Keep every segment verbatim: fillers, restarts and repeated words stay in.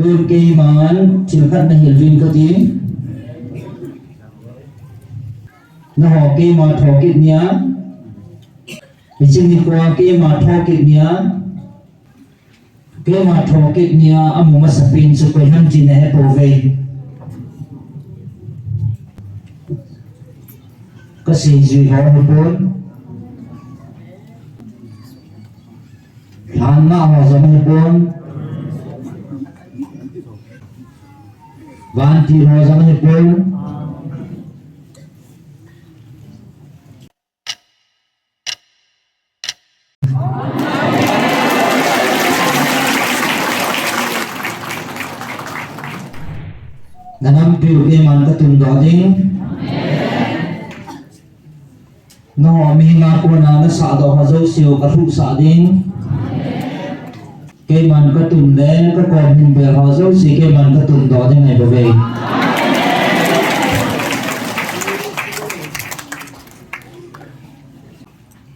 Tun keiman thil khat nahil uvin katin. Nangho keima thokit nia, hiche nikho keima thokit nia, keima thokit nia amu masapen chu koi ham ti nahepouve. Kaseijui ho hipon. Lhanna ho jong hipon. Vantil ho jong hipon. Nanampiu keiman katundoh ding. Nangho mihinga kona nasahdoh ho jouseu kalhuhsah ding. Keiman katun le kakom hinbel ho jouse keiman katundoh ding ahibouve.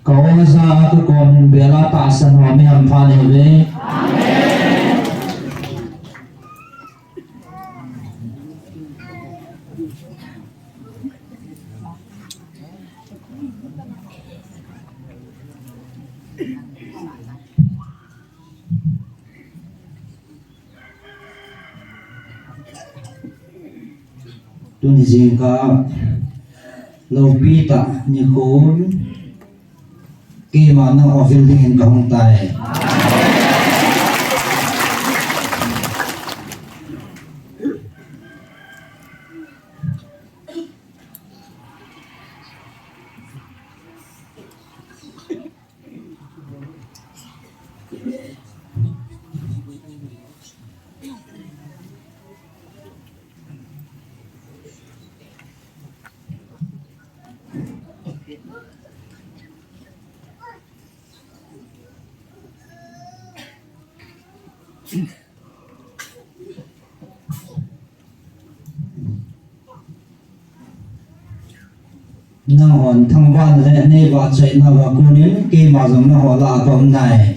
Ka-o ja a kakom hinbel a tahsan ho mihampha nahibouve. Tuni jingkah loupi tah nikhon keima nangho vil dingin kahung tai. Nanghon thangvahna le neivahchoina uva konin keima jong nangho lah a kaum nai.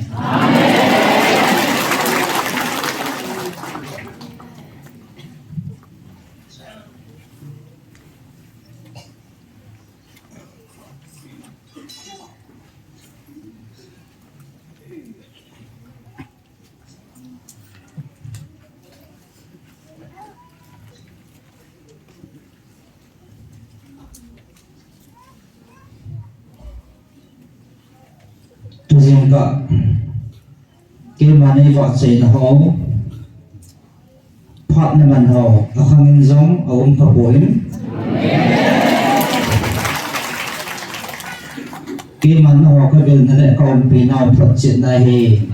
Tujingkah keima neivahchoina ho, phatna man ho akhang in jong aum khapoi. Keiman nangho kavilna le kaumpinau photchetna ahi.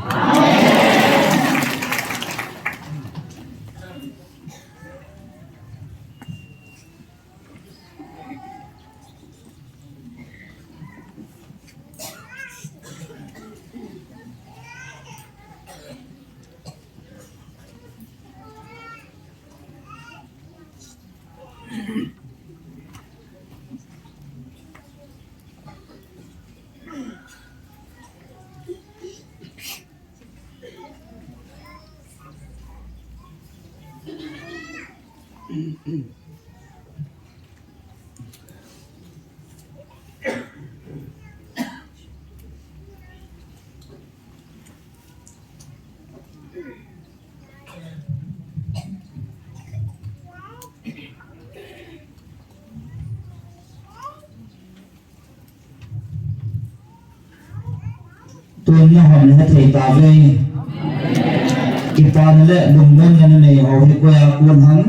Tun nahon nahethei tauve. Kipana le lungmonna nanei ho hi koia kon ham,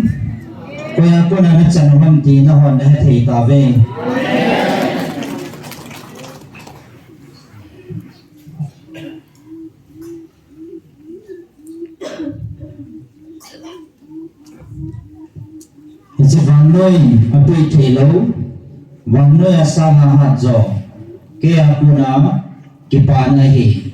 koia kona nachan u ham ti nahon nahethei tauve. Hiche vannoi a pei theilou, vannoi a sanga hat jo, keia kona kipana ahi.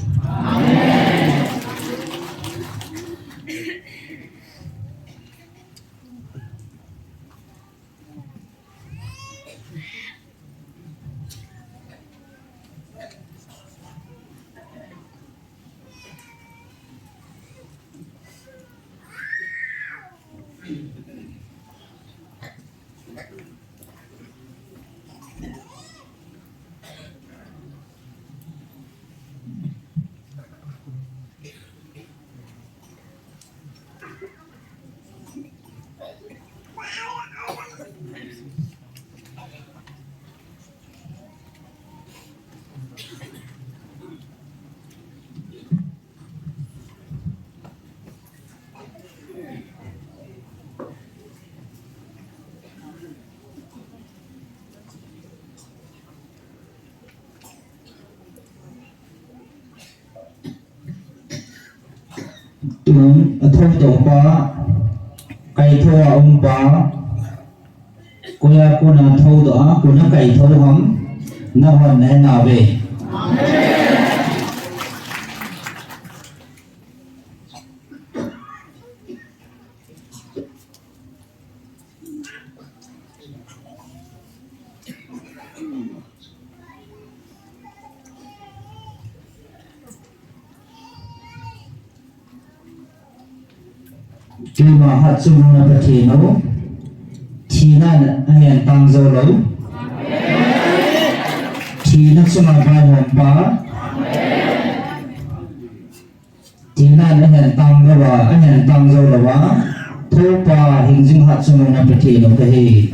Tun athoudoh pa, kaithou a um pa, koiya kona thoudoh a, kona kaithou ham, nahon nahe nauve. Keima hatchungnung na Pathen o, thina ahen tang jou lou. Thina chunga vaihom pa. Thina ahen tang louva, ahen tang jou louva, thoupa hingjing hatchungnung na Pathen o kahi.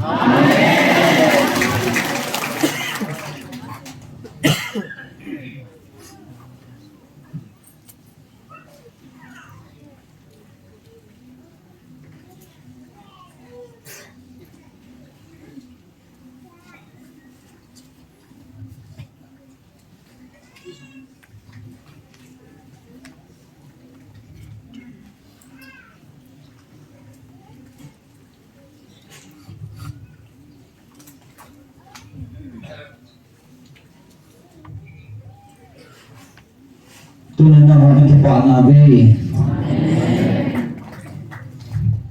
Tuni nangho nakipah nauve.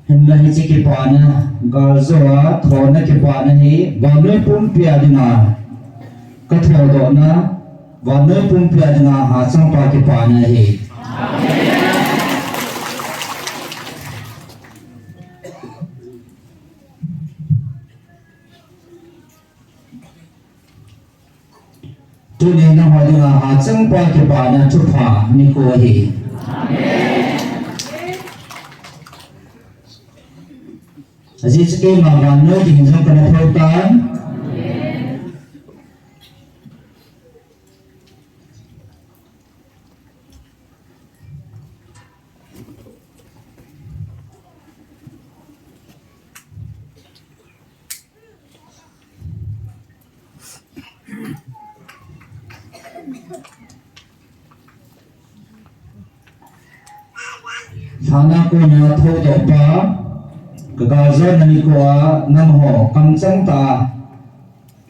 Hinla hiche kipana, galjou a thona kipana hi, vannoi pumpi a dinga kathodohna, vannoi pumpi a dinga hachangpa kipana ahi. Tuni nangho dinga hachangpa kipana thupha nikho ahi. Ajeh chu keima vannoi ding jong kana thou tan. Lhana kona thoudoh pa, kagaljona nikho a nangho kamchang tah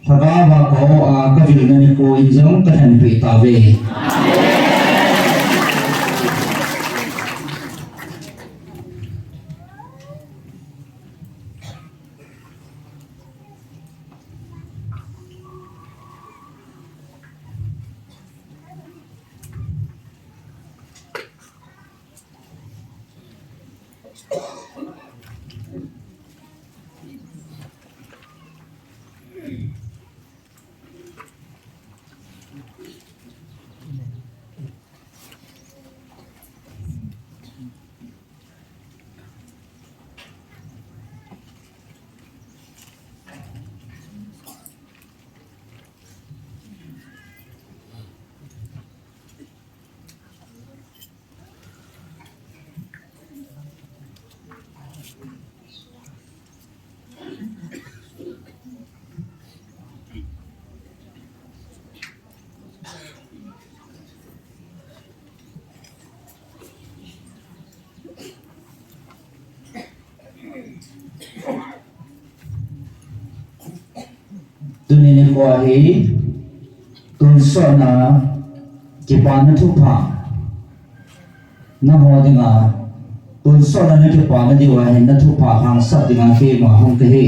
a lhagao a kaho a kavilna nikho in jong kalhenpeh tauve. Tuni nikho hi tonsot na kipana thupha nangho dinga, tonsot na nakipana diuva hin nathupha lhangsap dinga keima hung kahi.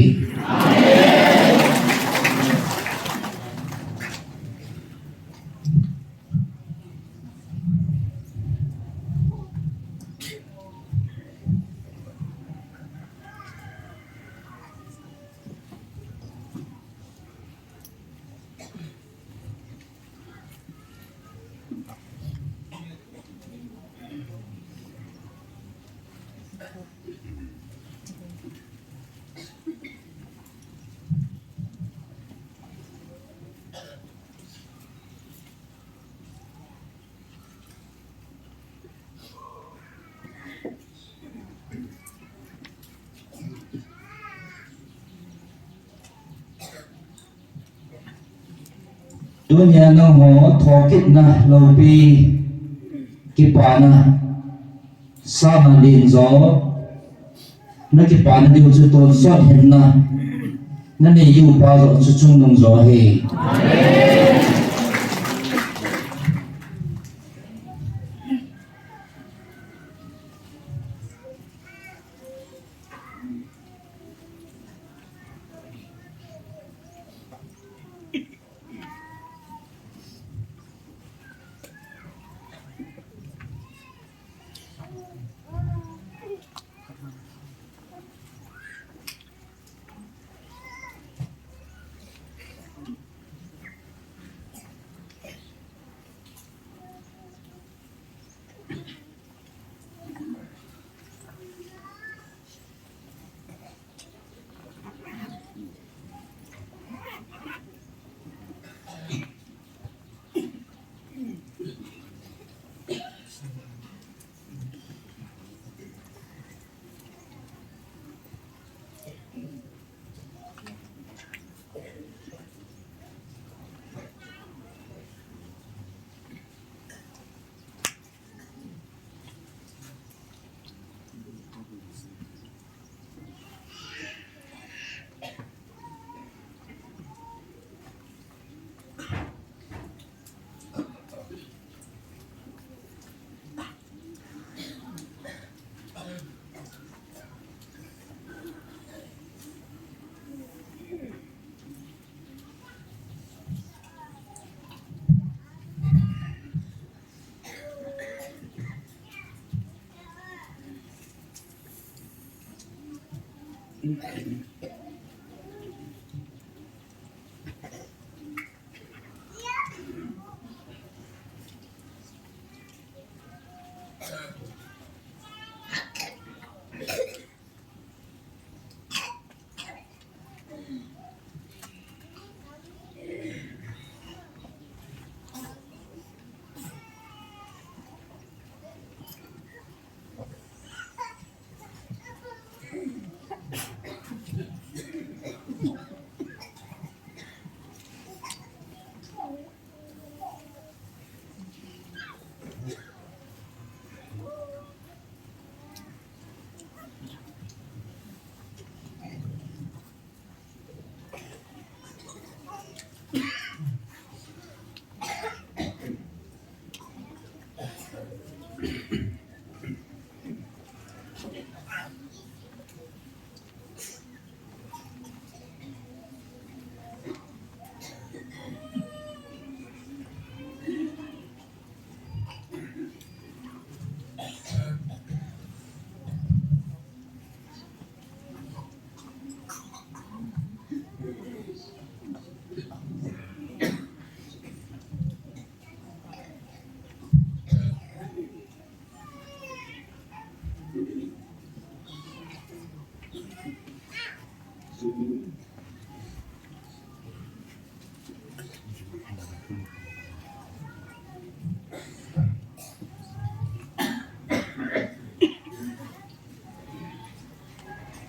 Tunia nangho thokitna loupi kipana Sanga len jo, nakipana diu chu tonsot hinna nanei upa joh chu chungnung jo ahi.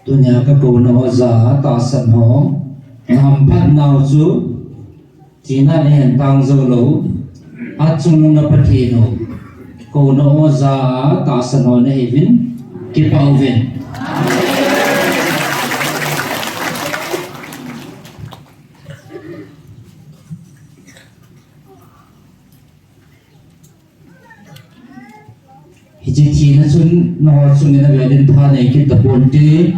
Tunia kakouna ho ja a tahsan ho, nahamphat nau chu thina nahin tang jou lou, achungnung na Pathen u, kouna ho ja a tahsan ho nahiuvin, kipah uvin. Hiche thina chun nangho chunga navelin thanei kit taponte.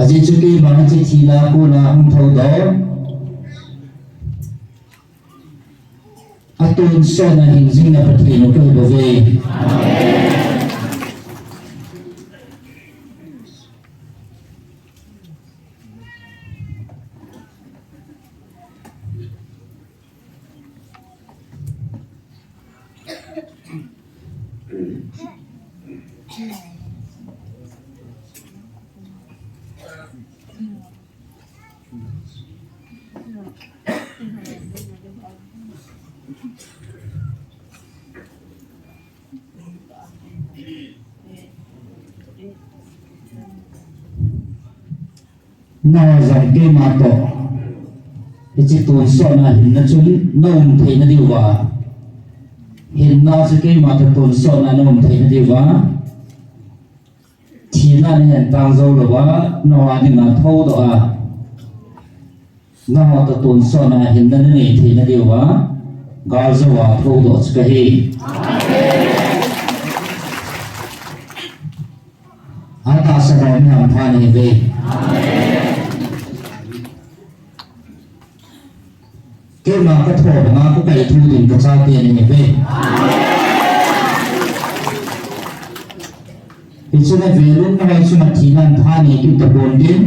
Ajeh chu keima hiche thina kona hung thoudoh, atonsot na hingjing na Pathen u kahi bouve. Nangho jong keima toh Hiche tonsotna hinna chun na um theina diuva, hinna chu keima toh tonsotna na um theina diuva, thina nahin tang jou louva, nangho dinga thoudoh a, nangho toh tonsotna hinna nanei theina diuva, galjou a thoudoh chu kahi. Atahsan ho mi hampha nahiuve. Keima katho banga kakaithou ding kachate nahiuve. Hichun avelin nahoi chunga thinan thanei kit tapon tin.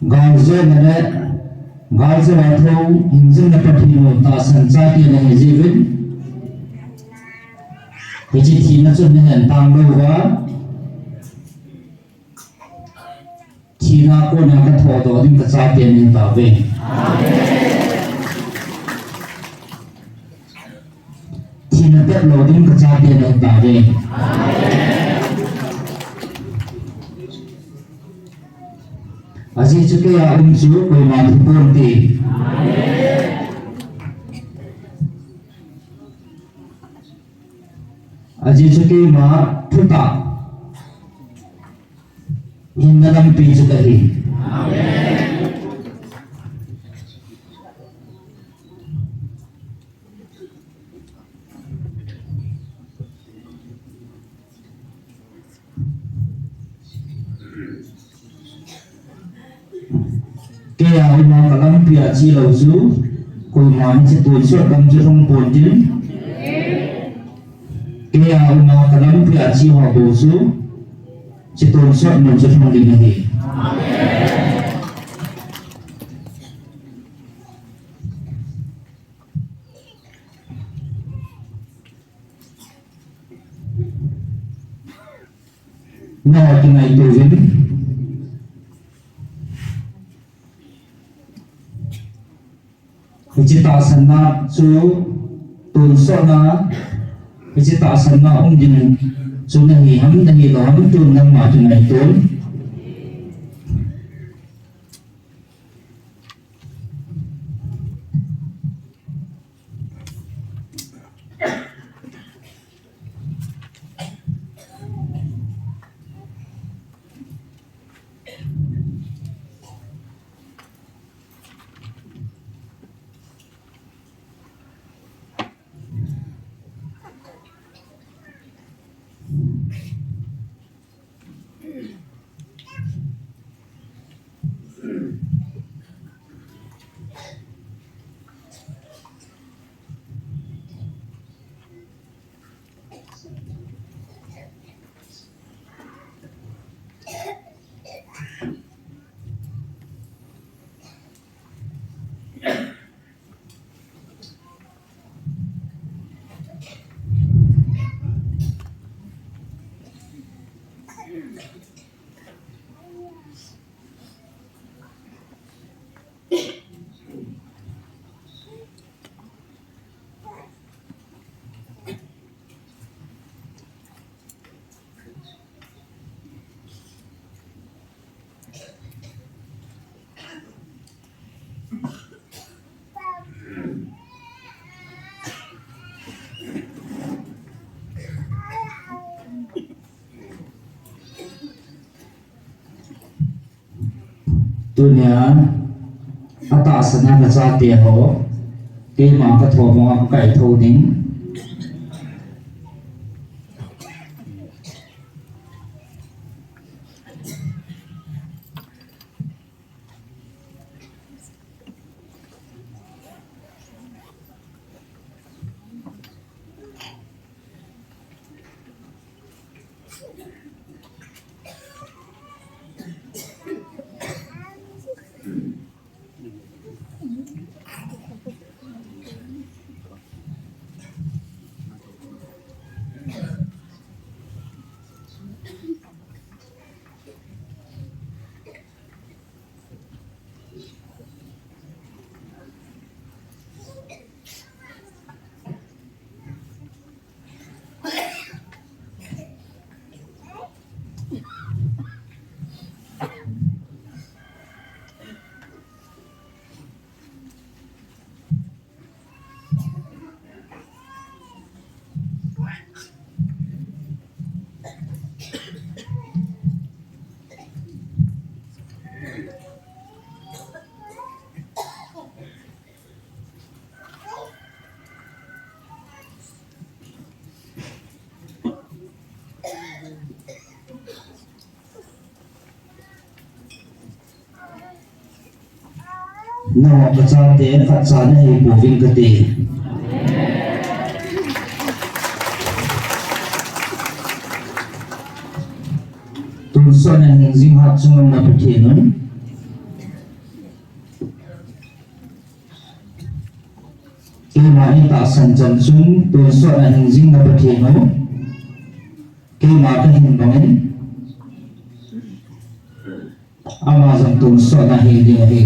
Galjona le, galjona thou, hingjing le Pathen u tahsan chate nahijiuvin. Hiche thina chun nahen tang louva, thina kona kathodoh ding kachate nahitauve. Thina teplou ding kachate nahitauve. Ajeh chu keia um chu koima thi ponte. Ajeh chu keima thutah hinna lampi chu kahi. Keia uma kalampia chelou chu, koiman hiche tonsot gam chu lhung pontin. Keia uma kalampia cheho bou chu, hiche tonsot mun chu lhung ding ahi. Nangho kingaito uvin. Hiche tahsanna chu tonsotna, hiche tahsanna um ding chu nahi ham nahilou ham tun nangma kingaiton. Tunia, atahsan a kachate ho, keima katho banga kakaithou ding. Nangho kachate khatcha nahi pouvin kati. Tonsot a hingjing hatchungnung na Pathen un. Keima eitahsan chan chun tonsot a hingjing na Pathen un. Keima kahin bangin. Ama jong tonsot a hing ding ahi.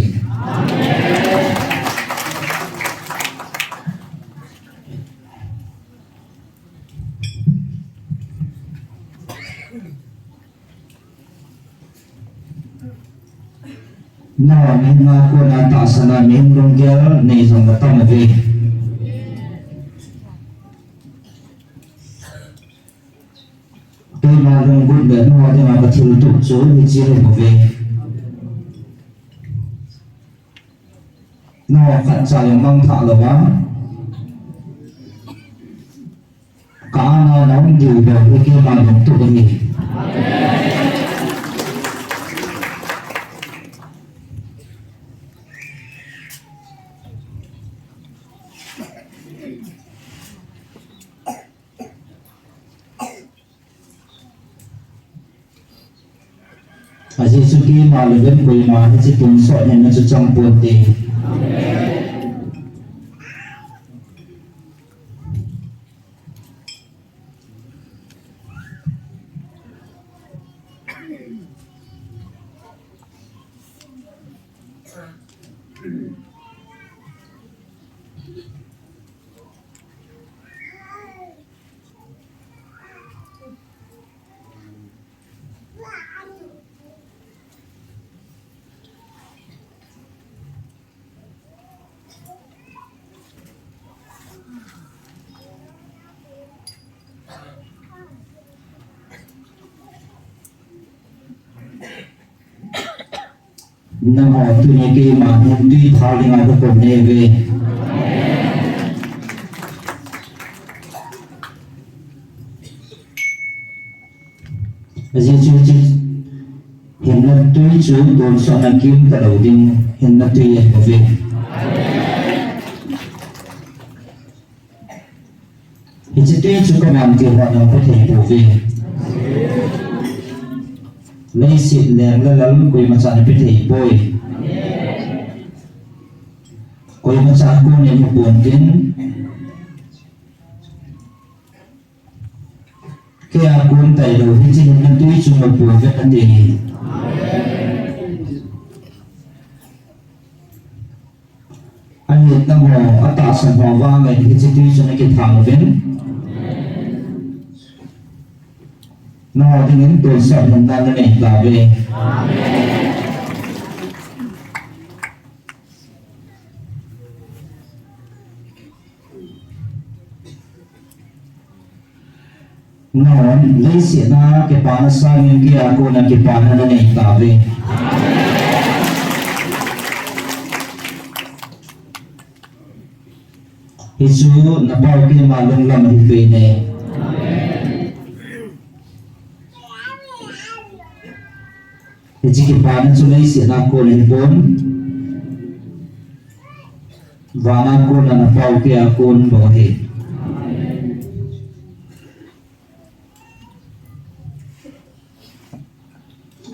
Nangho mihem a kona tahsan a mihem lunggel nei jong natam uve. Keima lunggut le nangho dinga kathiltup chu hiche ahi bouve. Nangho khatcha jong mangthah louva. Ka-an a naum diu bou hi keima lungtup ahi. Ajeh chu keima lou uvin koima hiche tonsot hinna chu chang ponte. Nangho tuni keima hin twi thal dinga kakou nauve. Ajeh chu hiche hinna twi chu tonsot a kim talou ding hinna twi ahi bouve. Hiche twi chu kaman keiho nang pe thei pouve. Leiset leng le lal koimacha na pe thei poi. Koimacha kon in hipon tin. Kei a kon tailou hiche hinna twi chu na pouve ati. Ahin nangho atahsan ho vangin hiche twi chu nakithang uvin. Nangho dingin tonsot hinna nanei tauve. Nangho leiset a kipana sangin kei a kona kipana nanei tauve. Hichu napao keima lunglam ahi pei ne. Hiche kipana chu leiset a kon ahipon. Van a kon a napao kei a kon bou ahi.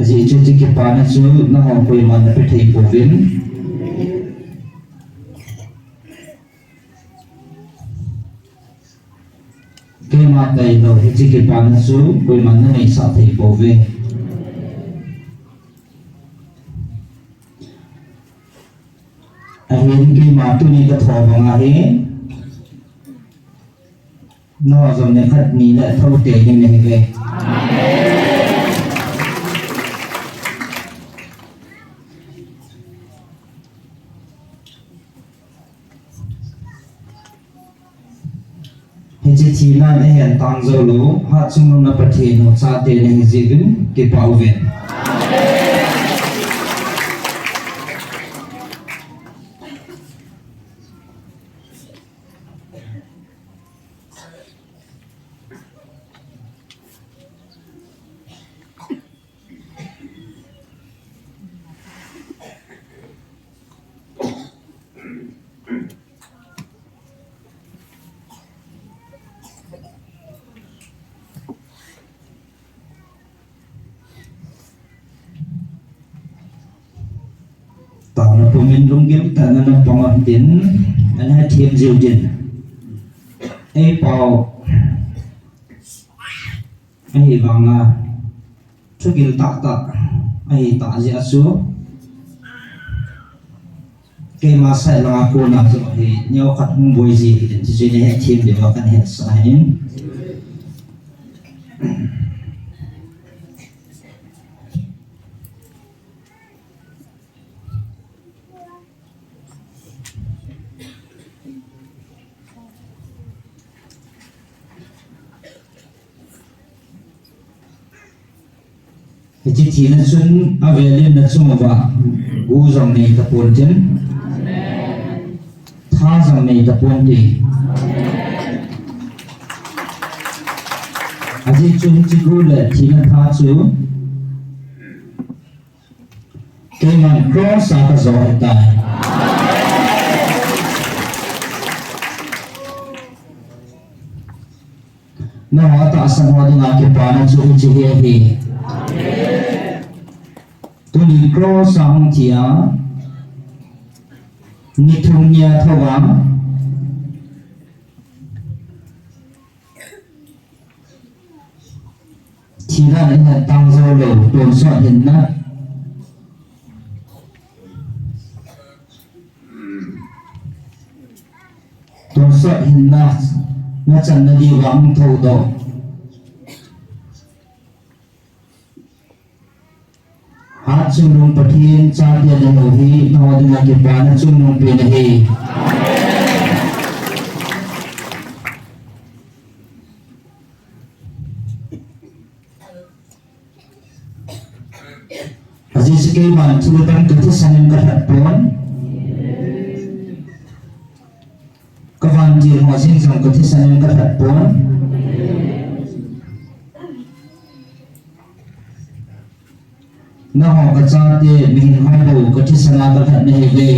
Ajeh chu hiche kipana chu nangho koiman na pe thei pouvin. Keima tailou hiche kipana chu koiman nanei sah thei pouve. Ahin keima tuni katho banga hi. Nangho jong nikhat ni le thou tei ding nahiuve. Hiche thina nahin tang jou lou, hatchungnung na Pathen u chate nahi jeh uvin kipah uvin. Lunggil tah in ana pang uvin, ana hethem jiu din. Ei pau, ahivanga thugil tahtah ahi tah jeh a chu, keima side langa kona chu hi neokhat hung boi ji hi din, chuche hi hethem diu a kahin hetsah ahin. Hiche thina chun avelin na chunguva gu jong nei tapon tin, tha jong nei tapon tin. Ajeh chu hiche gu le thina tha chu keiman cross a kajo ahitai. Nangho tahsan ho dinga kipana chu hiche hi ahi. Tuni cross a hung thi a, ni thum nia thouva, thina in ahetang jou lou, tonsot hinna. Tonsot hinna, nachanna diuva hung thoudoh. Hatchungnung Pathen chate nahiu hi, nangho dinga kipana chungnung pen ahi. Ajeh chu keiman thil dang kathisan in kalhat pon. Kavantil ho jeng jong kathisan in kalhat pon. Nangho kachate mihem ho bou kathisan a kalhat nahiuve.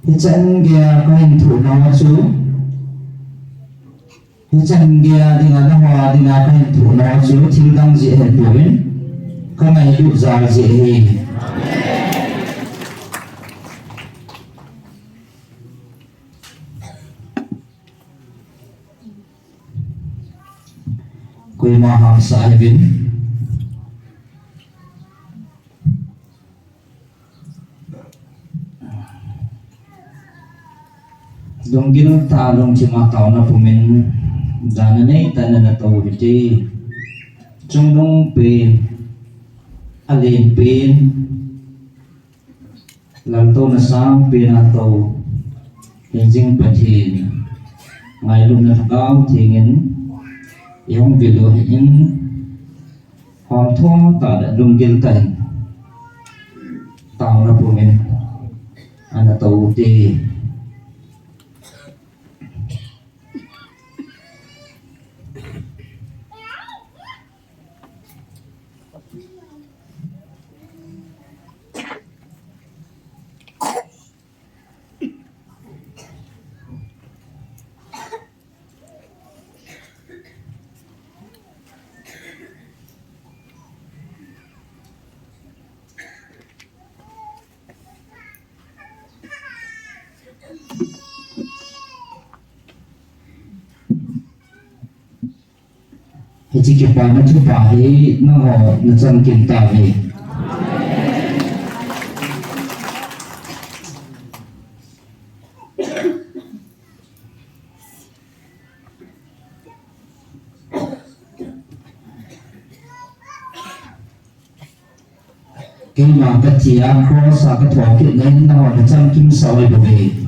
Hichan geiya kahin thoh nau chu, hichan geiya dinga nangho dinga kahin thoh nau chu thil dang jeh ahipouvin, kangailut jal jeh ahi. Koima hamsah hih uvin. Lunggil tah lungthim a taona pumin, dan anei tah in ana tou u hite. Chungnung pen, alen pen, laltouna sangpen a tou, Hejing Pathen ngailutna Lhagao Theng in eihung vil u ahin, homtho tah le lunggil tah in taona pumin ana tou ute. Hiche kipana thupha hi nangho nachamkim tauve. Keima kathi a cross a kathokit na in nangho nachamkim sah u ahibouve.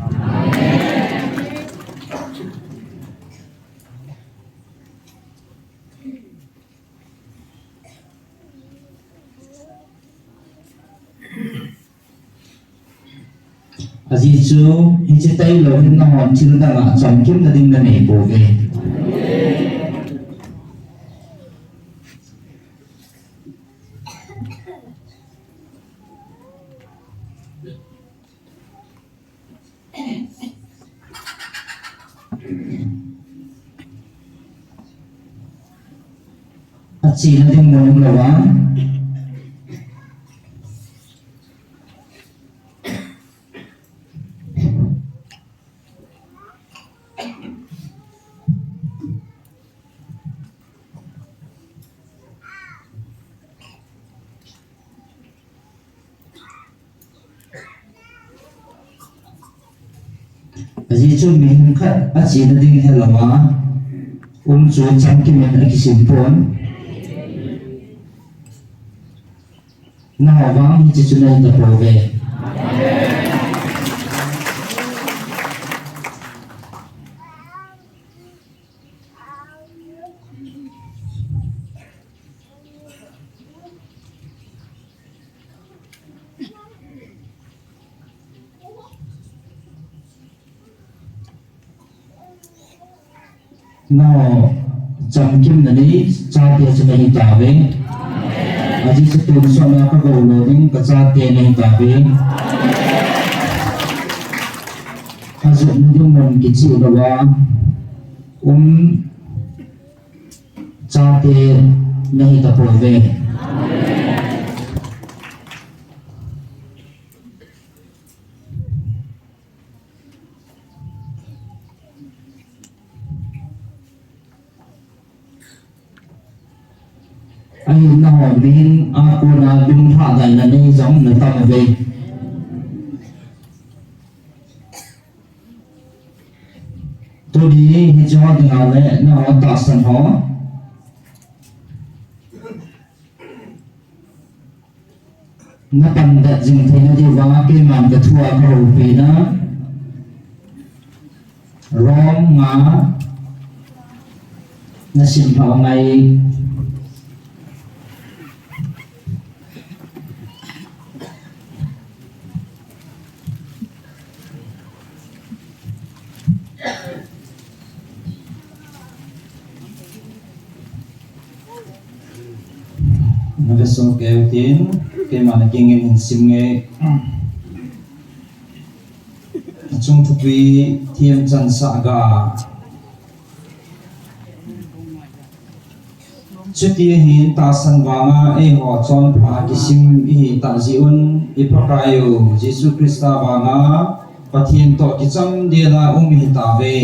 Ajeh chu hiche tailou hin nangho thil dang a chamkimna ding nanei pouve. Chena ding mun umlou a. Ajeh chu mihem khat achena ding helou a um chu chamkim in akisim pon. Nangho vang hiche chu nahi tapouve. Nangho chamkimna nei chate chu nahi tauve. Ajeh chu tonsot a kagou lou ding kachate nahi tauve. Ajotna ding mun kicheh louva um chate nahi tapouve. Ahin nangho min a kona lunglhahdaina nei jong natam uve. Tuni hiche ho dinga le nangho tahsan ho napandet jing theina diuva keiman kathua kahoupi na. Rom nga nasim lhah u ngai. Nave so keu tin, keima na kingin hin sim nge. Achung thupi thiem chan sa ga. Chuti ahin tahsan vanga eiho chonpha kisim ihi tah jeh un i Pakai u Jesu Christa vanga Pathen toh kicham dela um ihi tauve.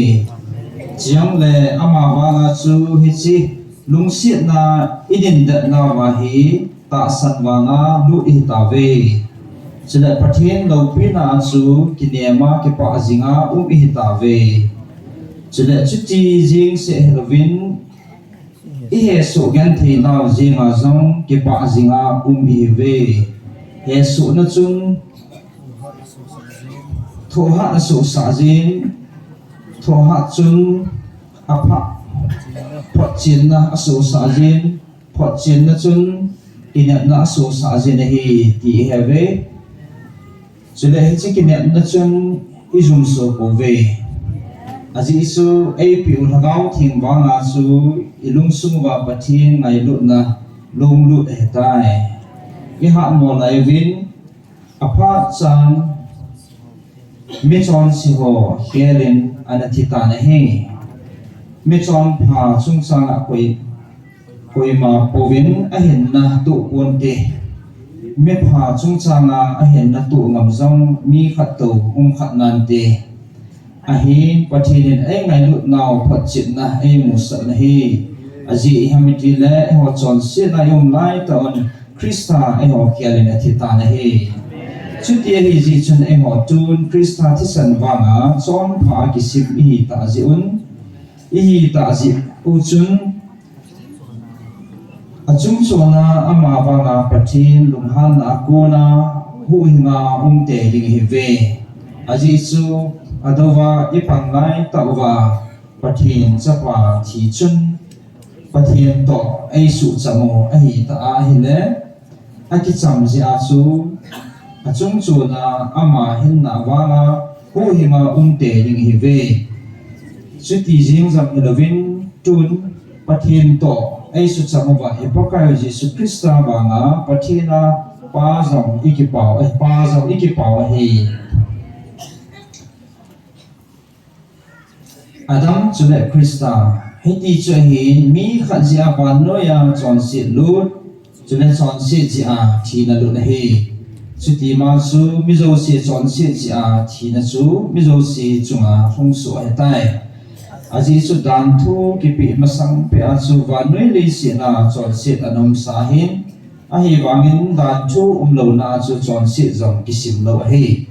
Chujongle ama vanga chu hiche lungsetna i dindet nauva hi tahsan vanga lut ihi tauve. Chule Pathen loupina chu kinema kipah jinga um ihi tauve. Chule chuti jeng seh hilouvin i hesoh genthei nau jenga jong kipah jinga um ihiuve. Hesohna chun thohhat asohsah jin, thohhat chun apha, photchenna asohsah jin, photchenna chun kinepna asohsah jin ahi ti ihe uve. Chule hiche kinepna chun i jumso pouve. Ajeh chu eipeh u Lhagao Theng vanga chu i lungsung uva Pathen ngailutna lunglut ahitai. I hatmo laiyuvin aphat chan michonse ho khelin ana thi tan ahi. Michonpha chungchanga koi Koima pouvin ahinna toh ponte. Mipha chungchanga ahinna toh ngam jong mi khat tou um khat nante. Ahin Pathen in eingailut nau photchetna eimusah na hi. Ajeh iham itile eiho chonsetna i um laitah un Christa eiho khelin athi tan ahi. Chuti ahi jeh chun eiho tun Christa thisan vanga chonpha kisim ihi tah jeh un, ihi tah jeh u chun, achungchona ama vanga Pathen lunghanna a kona huhhinga umte ding ihiuve. Ajeh chu adouva i pang laitah uva Pathen chapa thi chun Pathen toh eisuhchang u ahitah a ahile, akicham jeh a chu achungchona ama hinna vanga huhhinga umte ding ihiuve. Chuti jeng jong hilouvin tun Pathen toh eisuhchang uva i Pakai u Jesu Christa vanga Pathen a Pa jong i kipao, eh, Pa jong i kipao ahi. Adam chule Christa Hiti chu ahin, mi khat jeh a vannoiya chonset lut, chule chonset jeh a thina lut ahi. Chutima chu mi jouse chonset jeh a thina chu mi jouse chunga hung soh ahitai. Ajeh chu danthu kipeh masang peh a chu vannoi leiset a chonset ana umsa ahin, ahivangin danthu umlouna a chu chonset jong kisim lou ahi.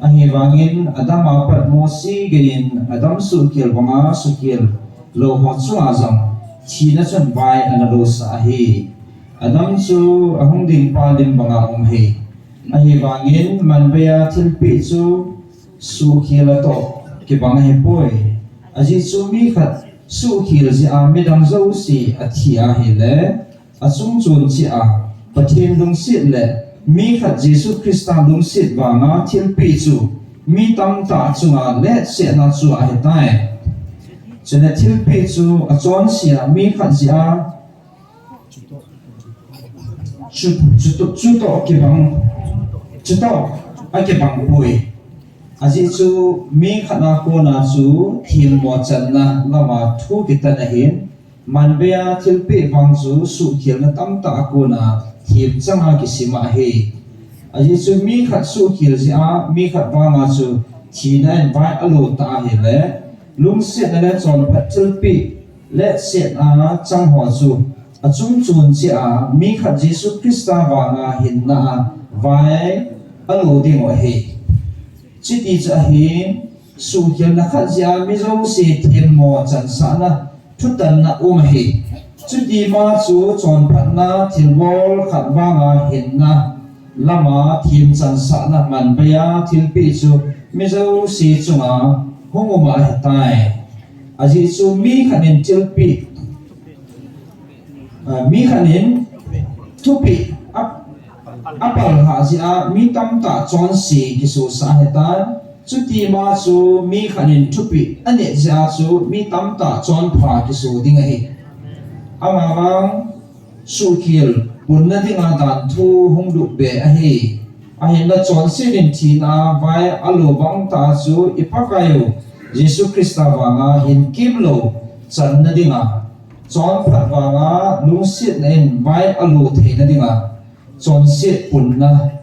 Ahivangin Adam a pat Mosi geiyin Adam suhkhel banga suhkhel lou ho chunga jong thina chun vai ana lousah ahi. Adam chu ahung dingpa lim banga um ahi. Ahivangin manbeiya thilpeh chu suhkhel a toh kibang ahipoi. Ajeh chu mi khat suhkhel jeh a midang jouse athi ahile, achungchon cheh a Pathen lungset le mi khat Jesu Christa lungset vanga thilpeh chu mi tamtah chunga letsetna chu ahitai. Chule thilpeh chu achonse a mi khat jeh a chu, chutoh, chutoh kibang, chutoh akibang poi. Ajeh chu mi khat a kona chu themmo channa lama thu kitan ahin, manbeiya thilpeh vang chu suhkhelna tamtah a kona themchang a kisim ahi. Ajeh chu mi khat suhkhel jeh a mi khat vanga chu thina in vai alou ta ahile, lungsetna le chonphat thilpeh letsetna chang ho chu achungchon cheh a mi khat Jesu Christa vanga hinna a vai alou dingu ahi. Chuti chu ahin, suhkhelna khat jeh a mi jouse themmo chansahna thutanna um ahi. Chutima chu chonphatna thilbol khat vanga hinna lama themchansahna manbeiya thilpeh chu mi jouse chunga hung um ahitai. Ajeh chu mi khat in thilpeh, a, mi khat in thupeh a, apal hah jeh a mi tamtah chonse kisosah ahitan. Chutima chu mi khat in thupeh aneh jeh a chu mi tamtah chonpha kiso ding ahi. Amavang suhkhel punna dinga danthu hung lutbe ahi. Ahinla chonset in thina a vai alou bang tah a chu i Pakaiu Jesu Christa vanga hinkemlou channa dinga, chonphat vanga lungsetna in vai alou theina dinga, chonset punna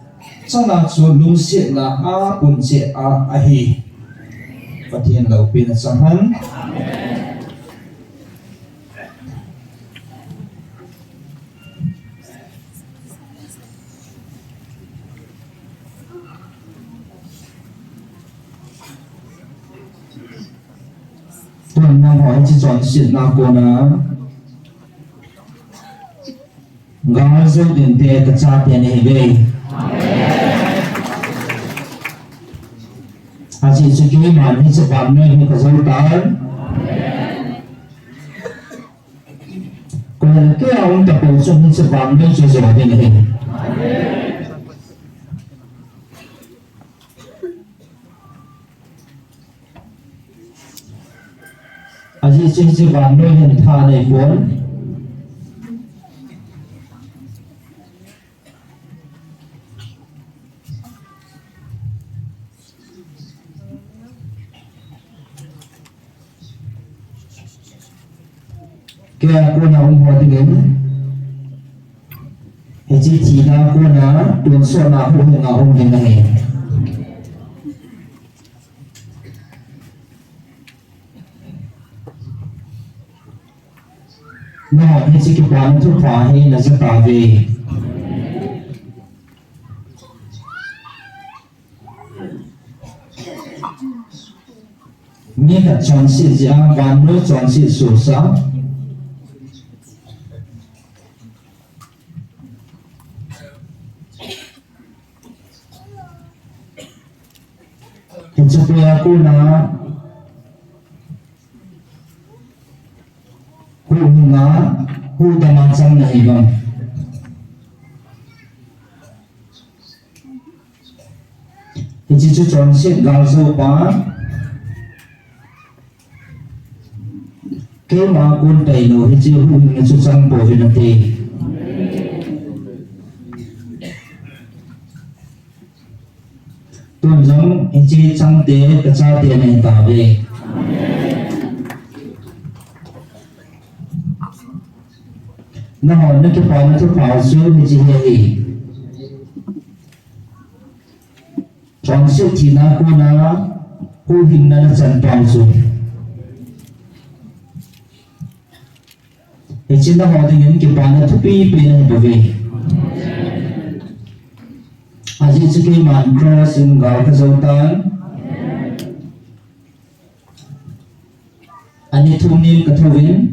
chana chu lungsetna a pun cheh a ahi. Pathen loupina chang hen. Tun nangho hiche chonsetna kona gal jou ding te kachate nahiuve. Ajeh chu keiman hiche vannoi hi kajou tai. Koiham keiya um tapou chun hiche vannoi chu jou ding ahi. Ajeh chu hiche vannoi hin tha nei pon. Keiya kona um ho dingin, hiche thina kona tonsotna huhhing a um ding ahi. Nangho hiche kipana thupha hi naja tauve. Mi khat chonset jeh a vannoi chonset sosa. Hiche pea kona huhhing a, huhtam a chang nahi vang. Hiche chu chonset galjoupa, keima kon tailou hiche huhhingna chu chang pouvin nate. Tun jong hiche changte kachate nahi tauve. Nangho nakipana thupha chu hiche hi ahi. Chonset thina kona huhhingna nachan pau chu. Hiche nangho dingin kipana thupi pen ahi bouve. Ajeh chu keiman cross in gal kajou tan. Ani thum nin kathouvin.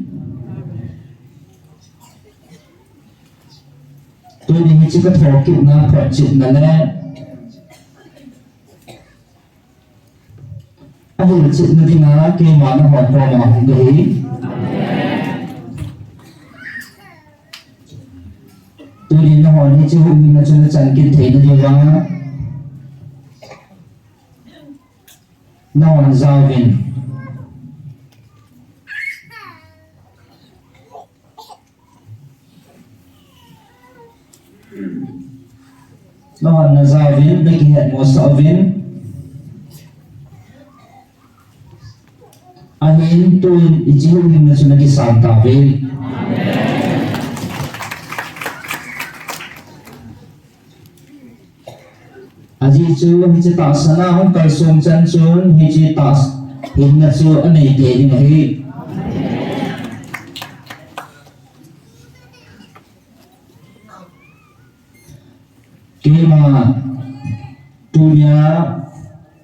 Tuni hiche kathokitna photchetna le ahilchetna dinga keima nangho koma hung kahi. Tuni nangho hiche huhhingna chu nachan kit theina diuva nangho jaovin. Nangho najaovin, nakihetmosah uvin. Ahin tun hiche huhhingna chu nakisan tauve. Ajeh chu hiche tahsan a hung kalsong chan chun hiche tahsan hina chu anei tei ding ahi. Keima tunia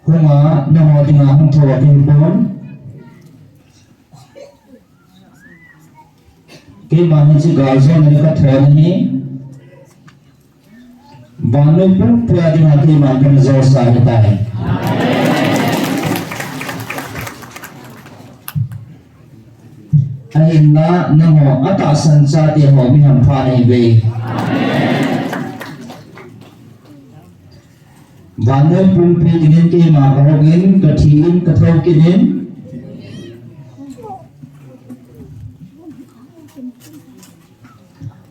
hunga nangho dinga hung thou a kahipon. Keima hiche galjona le kathon ahi. Vannoi pumpia dinga keiman kana jousa ahitai. Ahinla nangho atahsan chate ho mi hampha nahiuve. Vannoi pumpi dingin keima kahongin, kathin, kathou kit in.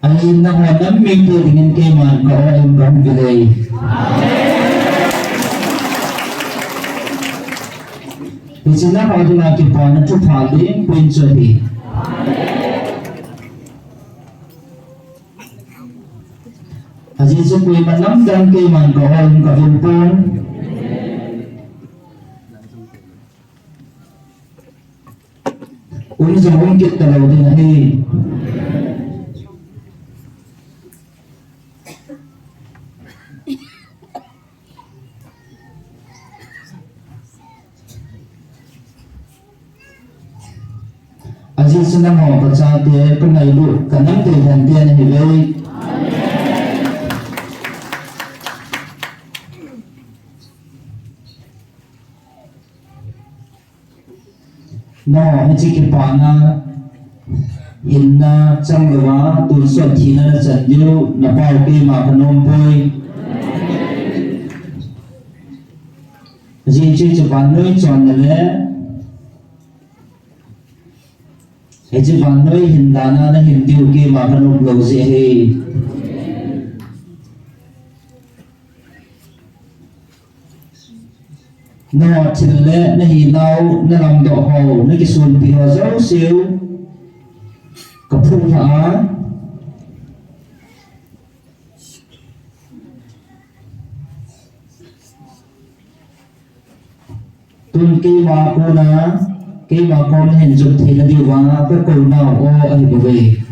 Ahin nangho nam mite dingin keiman ka-ol in kahung vil e. Hiche nangho dinga kipana thupha lengpin chu ahi. Ajeh chu koima namdang keiman ka-ol in kavil pon. Um jong um kit talou ding ahi. Ajeh chu nangho kachate kangailut kanamdei lhon te nahiuve. Nangho hiche kipana hinna changlouva tonsot thina nachan diu napao keima kanom poi. Ajeh chu hiche vannoi chonna le hiche vannoi hin dana nahin diu keima kanom lou jeh ahi. Nangho thil le nahinau nalamdoh ho nakisonpi ho jouseu kaphuh lhah a. Tun keima kona keima kom nahin jot theina diuva kakounau o ahibouve.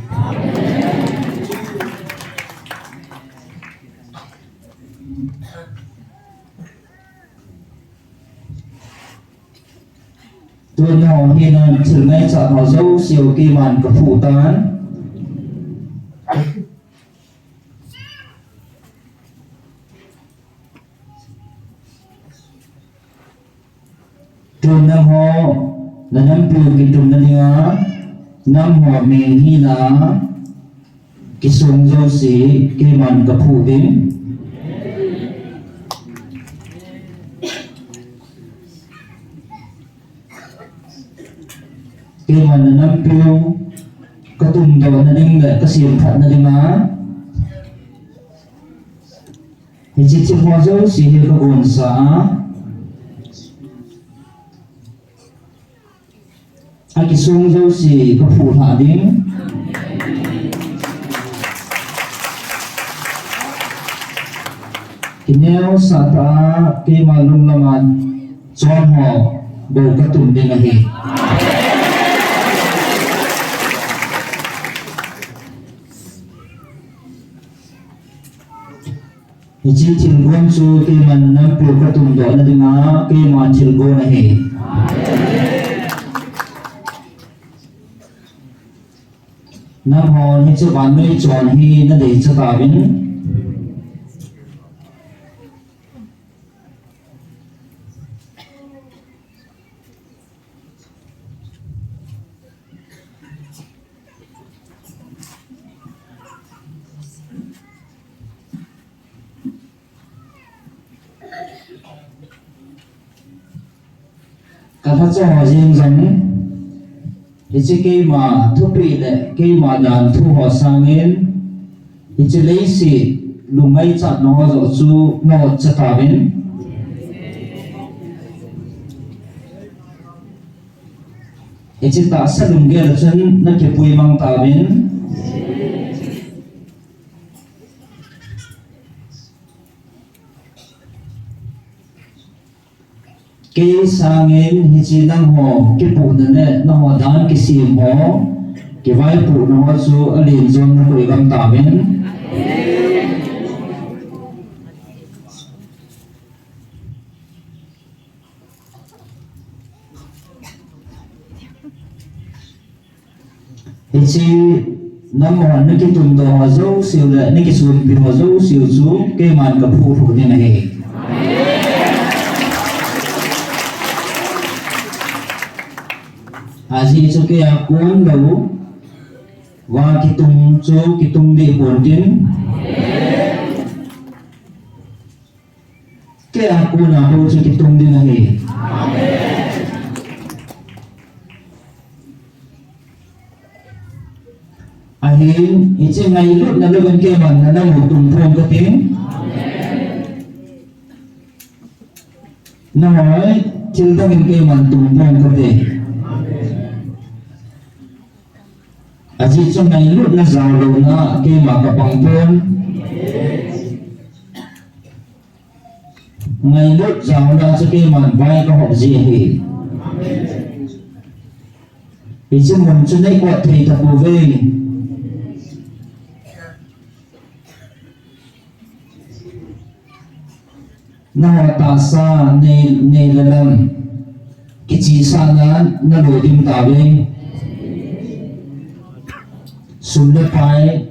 Tun nangho hina thil ngaichat ho jouseu keiman kaphuh tan. Tun nangho nanampiu kitunna dinga nangho meng hina kisong jouse keiman kaphuh ding. Keiman nanampiu katumdohna ding le kasemphatna dinga hiche thil ho jouse hi kagonsa a, akisong jouse kaphuh lhah ding. Kineosah tah a keima lunglam a chon ho bou katum ding ahi. Hiche thilgon chu keiman nampiu katum dohna dinga keima thilgon ahi. Nanghon hiche vannoi chon hi nadei chatauvin. Kalhacha ho jeng jong, hiche keima thupeh le keima danthu ho sangin, hiche leiset lungngaichatna ho joh chu na-ot chatauvin. Hiche tahsa lunggel a chun nakipui mang tauvin. Kei sangin hiche nangho kipuhna le nangho dan kisem ho, kivaipohna ho chu alen jong nakoi gam tauvin. Hiche nam ho nakitum doh ho jouseu le nakisonpi ho jouseu chu keiman kaphuh lhuh ding ahi. Ajeh chu keia kon louva kitung chu kitung deh pontin. Keia kona bou chu kitung ding ahi. Ahin, hiche ngailutna louvin keiman nanamu tung pong kate. Nahoi, thil dangin keiman tung pong kate. Ajeh chu ngailutna jaolouna keima kapang pon. Ngailut jaona chu keiman vai kahop ji ahi. Hiche mun chu nei kot thei tapouve. Nangho tahsa nei, nei le lam kichehsahna nalo ding tauve. Sum le pai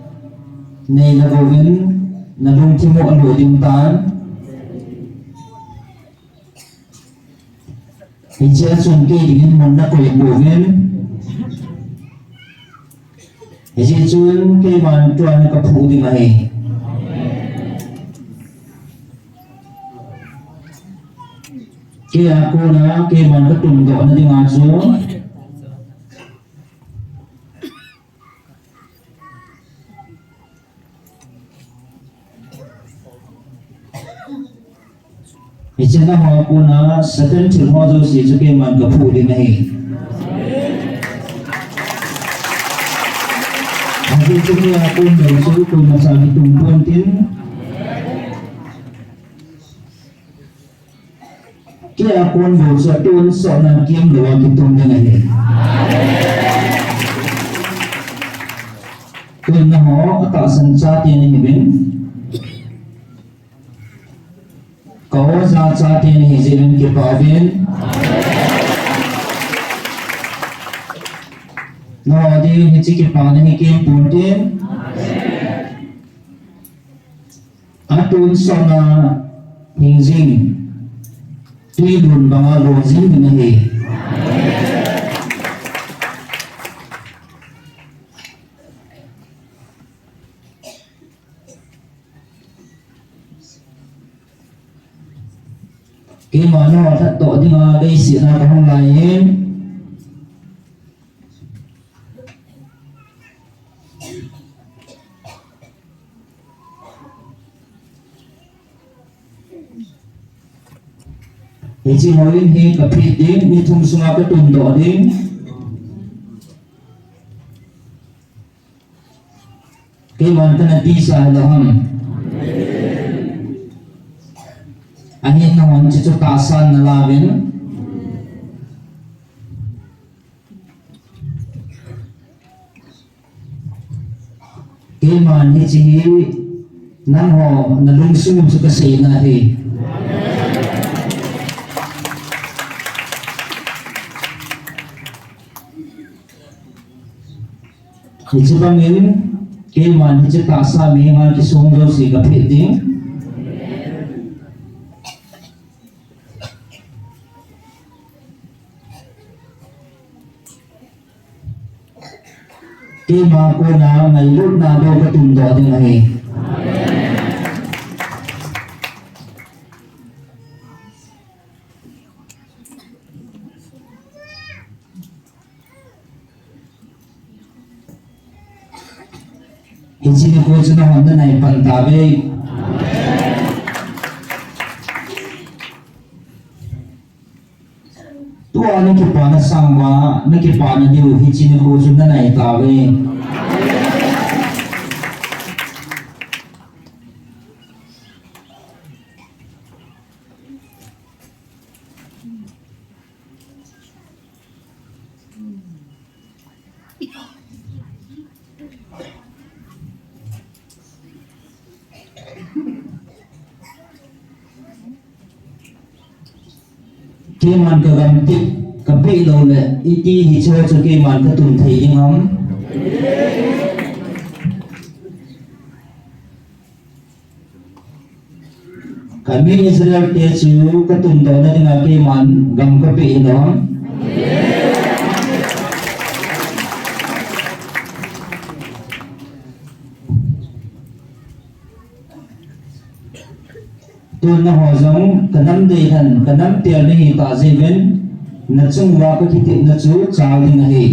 nei le gouvin nalungthim u alo ding tan. Hichea chun kei dingin mun nakoi pouvin. Hiche chun keiman tua hi kaphuh ding ahi. Keia kona keiman katumdohna dinga chu hiche nangho kona Satan thilho jouse chu keiman kaphuh ding ahi. Ajeh chu keia kon bou chu koimacha kitung pontin. Keia kon bou chu atonsotna kimlouva kitung ding ahi. Tun nangho atahsan chate nahiuvin. Ka-o ja chate nahi jeh uvin kipa uvin. Nangho din hiche kipana hi kem pontin. Atonsotna hing jing, twi lun banga lon jing ding ahi. Keima nangho lhatdoh dinga leiset a kahung lai in. Hiche houin hi kaphet ding, ni thum sunga katundoh ding. Keiman kana tisa hilou ham. Ahin nahon hiche chu tahsan nalauvin. Keiman hiche hi nangho nalungsung chu kaseina ahi. Hiche bangin keiman hiche tahsa mihem a kisong jouse kapeh ding. Keima kona ngailutna bou katundoh ding ahi. Hiche nikho chu nahon nanai pan tauve. Tua nakipana sanga, nakipana diu hiche nikho chu nanai tauve. Keiman kagamtep kapeh lou le, iti hiche chu keiman katun thei ding ham? Kami Israel te chu katundohna dinga keiman gam kapeh lou ham? Tun nangho jong kanam deilhen, kanam tel nahi tah jeh uvin, nachunguva kakitepna chu chal ding ahi.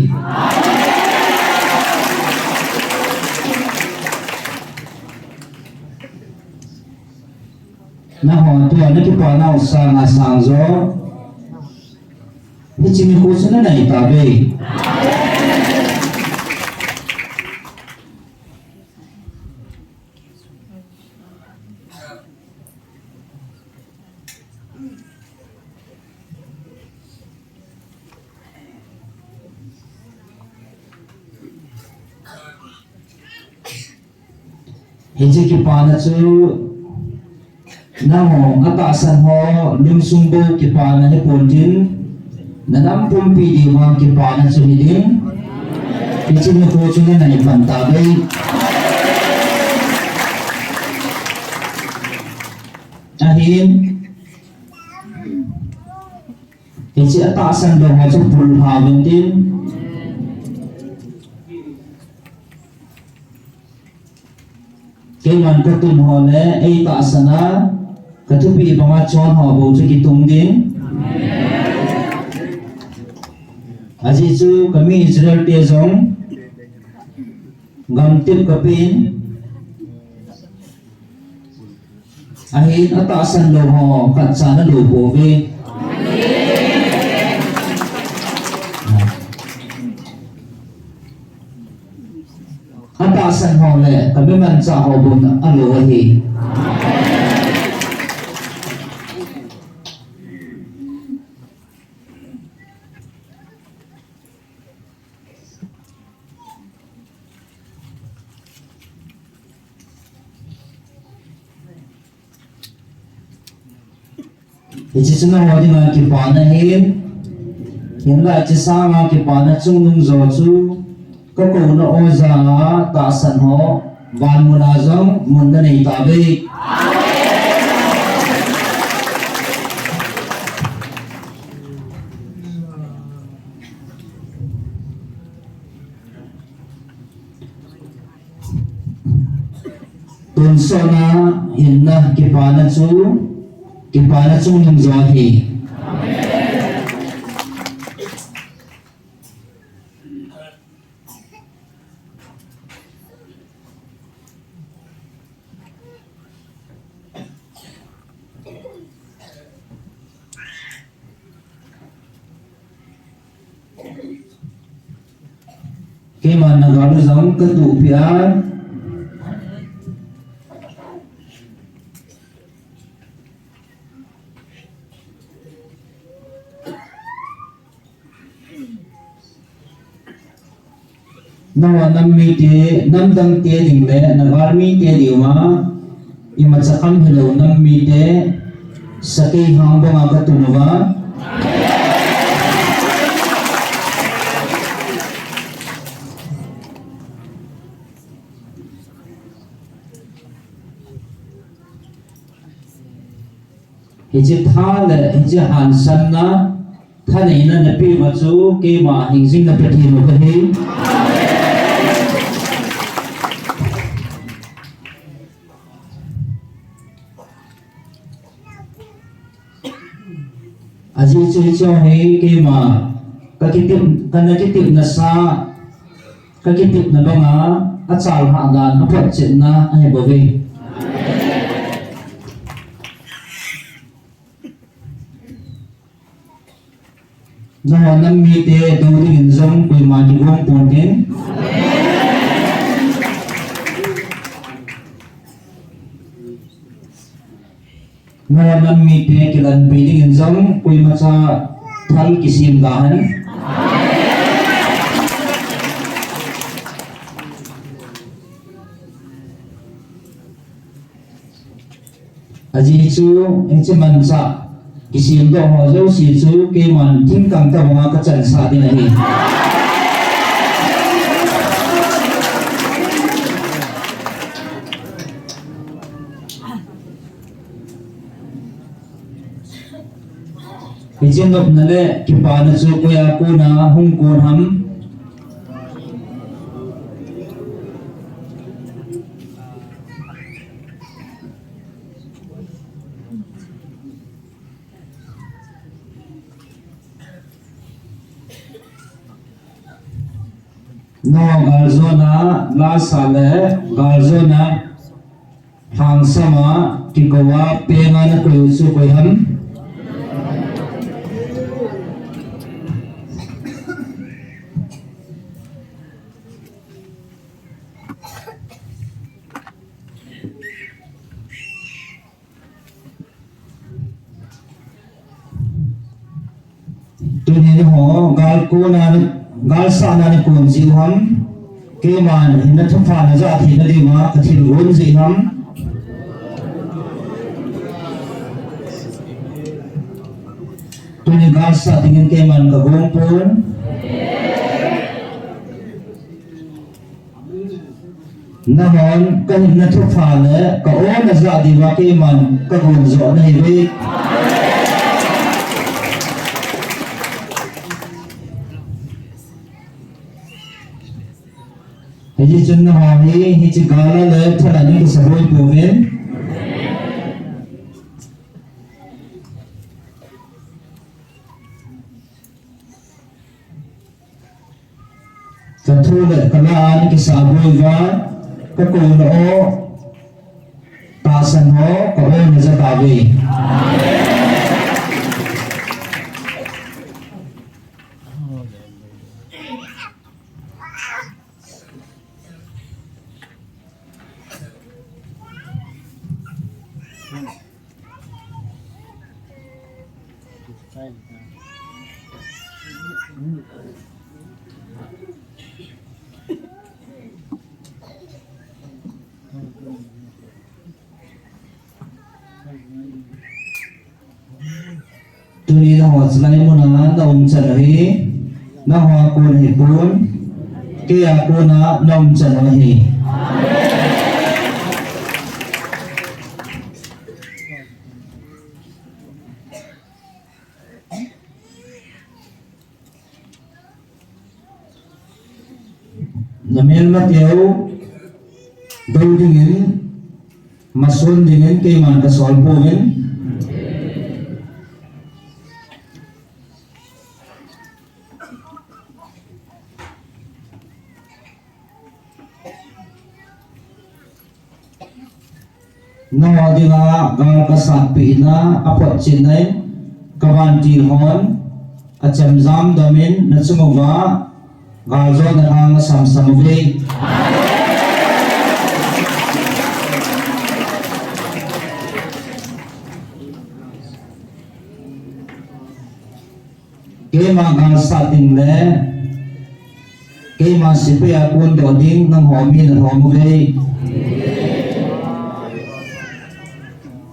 Nangho tua nakipanau sanga sang jo, hiche nikho chu nanai tauve. Hiche kipana chu nangho atahsan ho lungsung bou kipana hipon tin, nanam pumpi diuva kipana chu hiding. Hiche nikho chu nanai pan tauve. Ahin, hiche atahsan lou ho chu pulha uvin tin. Keiman katun ho le eitahsan a kathupeh banga chon ho bou chu kitung ding. Ajeh chu kami Israel te jong gamtep kapen. Ahin atahsan lou ho khatcha nalou pouve. Atahsan ho le kamimanchah ho bou alou ahi. Hiche chu nangho dinga kipana ahin, hinla hiche sanga kipana chungnung jo chu kakouna oja a tahsan ho van muna jong mun nanei tauve. Tonsot a hinna kipana chu, kipana chungnung jo ahi. Keiman nagalu jong katuhpeh a. Nangho nam mite, namdang te ding le nagal mite ding uva, imacha kham hilou nam mite, sakei hang banga katun uva. Hiche tha le hiche hansanna, thaneina napeh uva chu keima hingjing na Pathen u kahi. Ajeh chu hiche hi keima kakitep, kana kitepna sa, kakitepna banga achalhah dan aphotchetna ahibouve. Nangho nam mite dou dingin jong koima kigong ponte. Nangho nam mite kilanpi dingin jong koimacha thal kisem da hen. Ajeh chu, hiche manchah kisemdoh ho jouse chu keiman thingkang tabanga kachansah ding ahi. Hiche nopna le kipana chu koia kona hung kon ham? Nangho galjona lasa le galjona lhangsama kikouva penga nakoi u chu koi ham? Tuni nangho gal kona, gal sahna nakon jiu ham? Keiman hinna thupha najah theina diuva kathilgon jeh ham? Tuni gal sah dingin keiman kagong pon. Nanghon kahinna thupha le ka-o najah diuva keiman kagon joh nahiuve. Hijeh chun nangho hi hiche gal a le thaneina kisaboi pouvin. Kathu le kala a nakisaboi uva, kakouna o tahsan ho ka-o najah tauve. Tuni nangho chulai muna naum chan u hi, nangho a kon ahipon, keia kona naum chan u ahi. Namelmateu dou dingin, mason dingin keiman kasol pouvin. Nangho dinga gal kasatpeh na, aphotchetna in, kavantil hon achemjam domin nachung uva galjona lhang asamsam uve. Keima gal sah ding le Keima sepai a kon doh ding nangho min nalhom uve.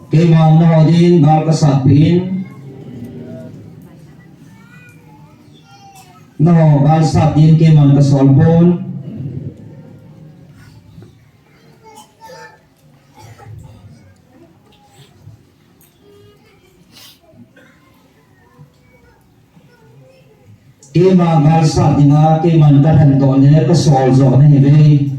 Keima nangho din gal kasatpeh in. Nangho gal sat din keiman kasol pon. Keima gal sat dinga keiman kalhendoh le kasol joh nahiuve.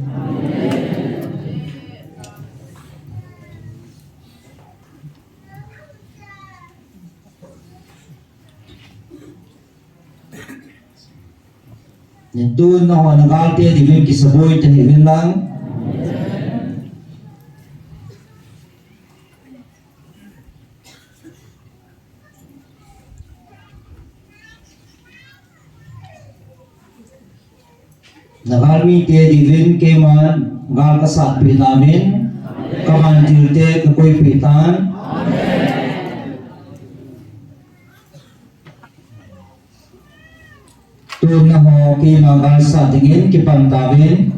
Tun nangho nagalte diuvin kisaboi tahih uvin lang. Nagalmite diuvin keiman gal kasatpeh nauvin, kavantil te kakoipeh tan. Tun nangho keima gal sat dingin kipan tauvin.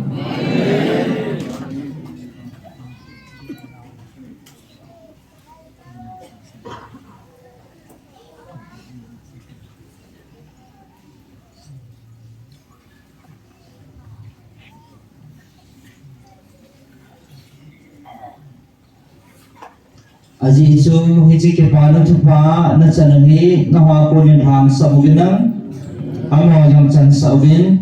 Ajeh chu hiche kipana thupha nachan u hi nangho konin lhangsah uvin lang, amaho jong chansah uvin.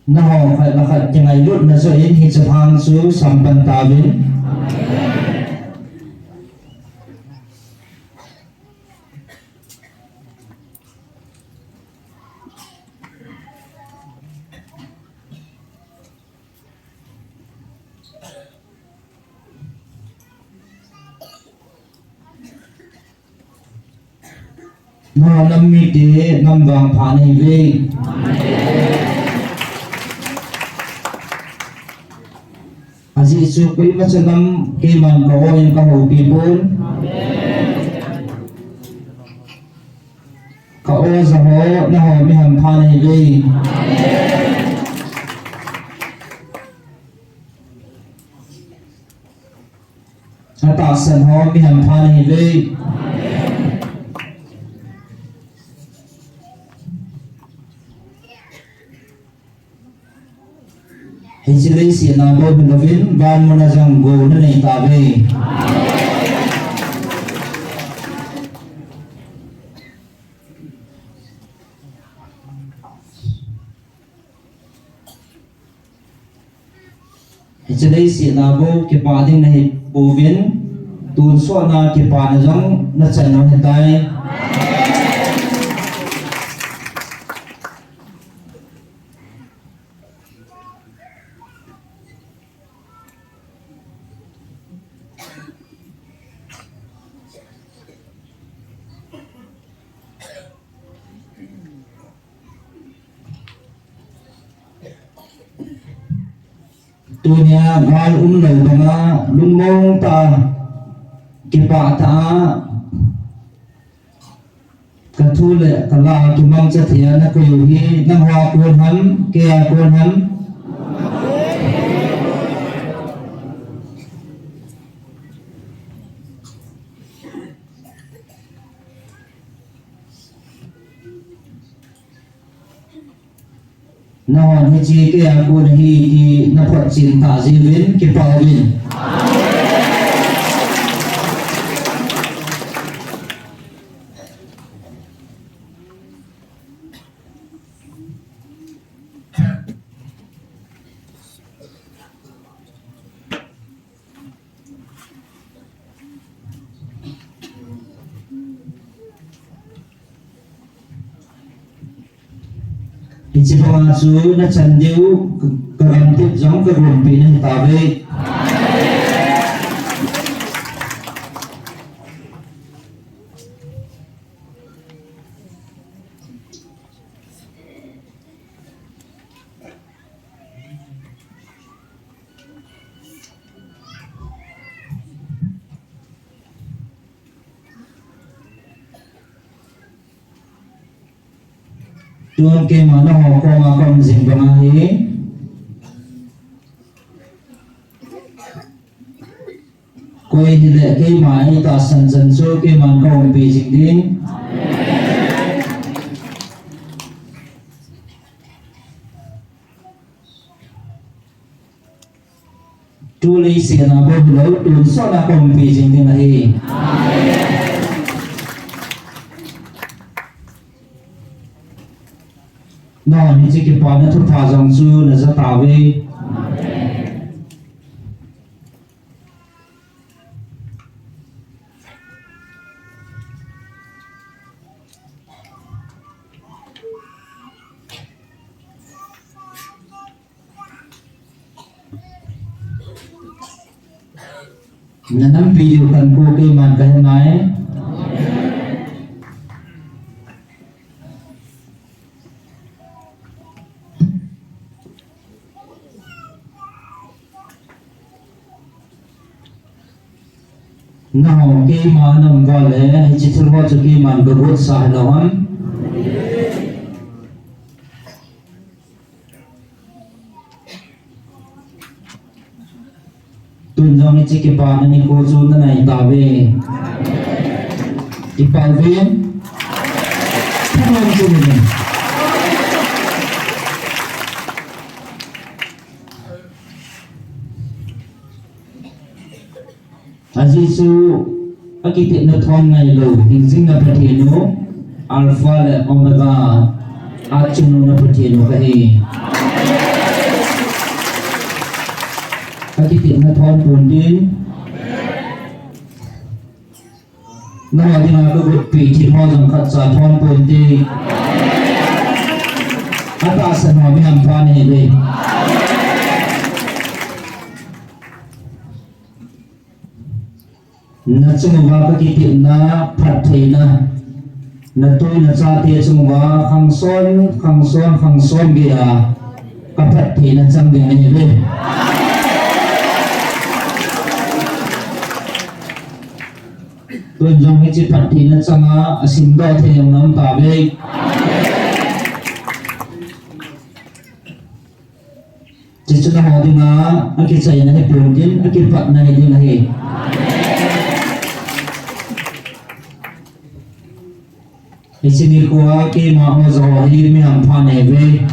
Nangho khat le khat kingailutna joh in hiche lhang chu sampan tauvin. Nangho nam mite nam vangpha nahiuve. Ajeh chu koimacha nam keiman ka-o in kahoupi pon. Ka-o jaho, nangho mi hampha nahiuve. Atahsan ho mi hampha nahiuve. Hiche leiset a bou hilouvin, van muna jong gou nanei tauve. Hiche leiset a bou kipah ding nahipouvin, tonsot a kipana jong nachan u ahitai. Tunia gal umlou banga lungmong tah a, kipah tah a, kathu le kala kimangcha thei a nakoi u hi nangho a kon ham, kei a kon ham? Nangho hiche kei a kon ahi ti naphotchen tah jeh uvin kipah uvin. Hiche banga chu nachan diu, ka, kagamtit jong kagonpeh nahi tauve. Tun keima nangho koma kaum jing banga hi. Koi hile keima eitahsan chan chu keiman kaumpi jing ding. Tulei sena bou hilou, tonsot a kaumpi jing ding ahi. Nangho hiche kipana thupha jong chu naja tauve. Nanampi diu khat ko keiman kahe nai. Nangho keima naum uva le, hiche thil ho chu keiman kagotsa hilou ham. Tun jong hiche kipana nikho chu nanai tauve. Kipah uve. Tun jong chu ni. Ajeh chu akitepna thon ngailou, hingjingna Pathen u, Alpha le Omega, achungnung na Pathen u kahi. Akitepna thon ponte. Nangho dinga kagotpi thil ho jong khatcha thon ponte. Atahsan ho mihem pha nahiuve. Nachung uva kakitepna, phattheina, natu nachate chung uva khangson, khangson, khangson geiya kaphattheina chang ding ahiuve. Tun jong hiche phattheina changa asimdoh thei jong naum tauve. Hiche chu nangho dinga akichaina hipon tin, akipatna hiding ahi. Hiche nikho a keima ho jouse hi mihem pha nahiuve.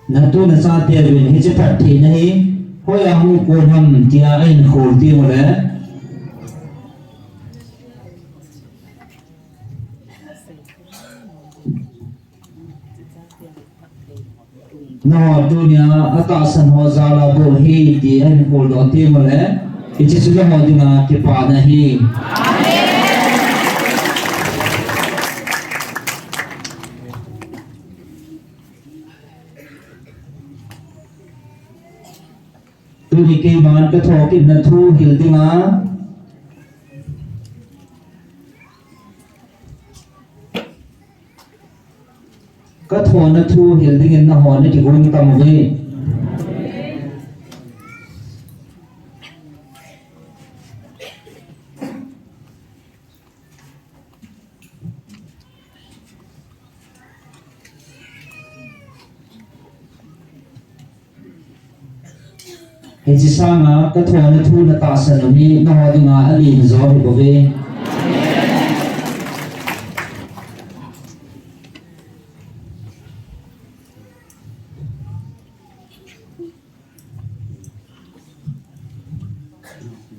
Natu nachate uvin hiche phattheina hi hoiya hung kon ham tia ahin khol tengule, nangho tunia atahsan ho jal a bol ahi ti ahin kholdoh tengule, hiche chu nangho dinga kipana ahi. Tuni keiman kathokitna thu hil dinga, kathona thu hil dingin nangho nakigon tam uve. Hiche sanga kathona thu natahsan u hi nangho dinga alen jo hibouve.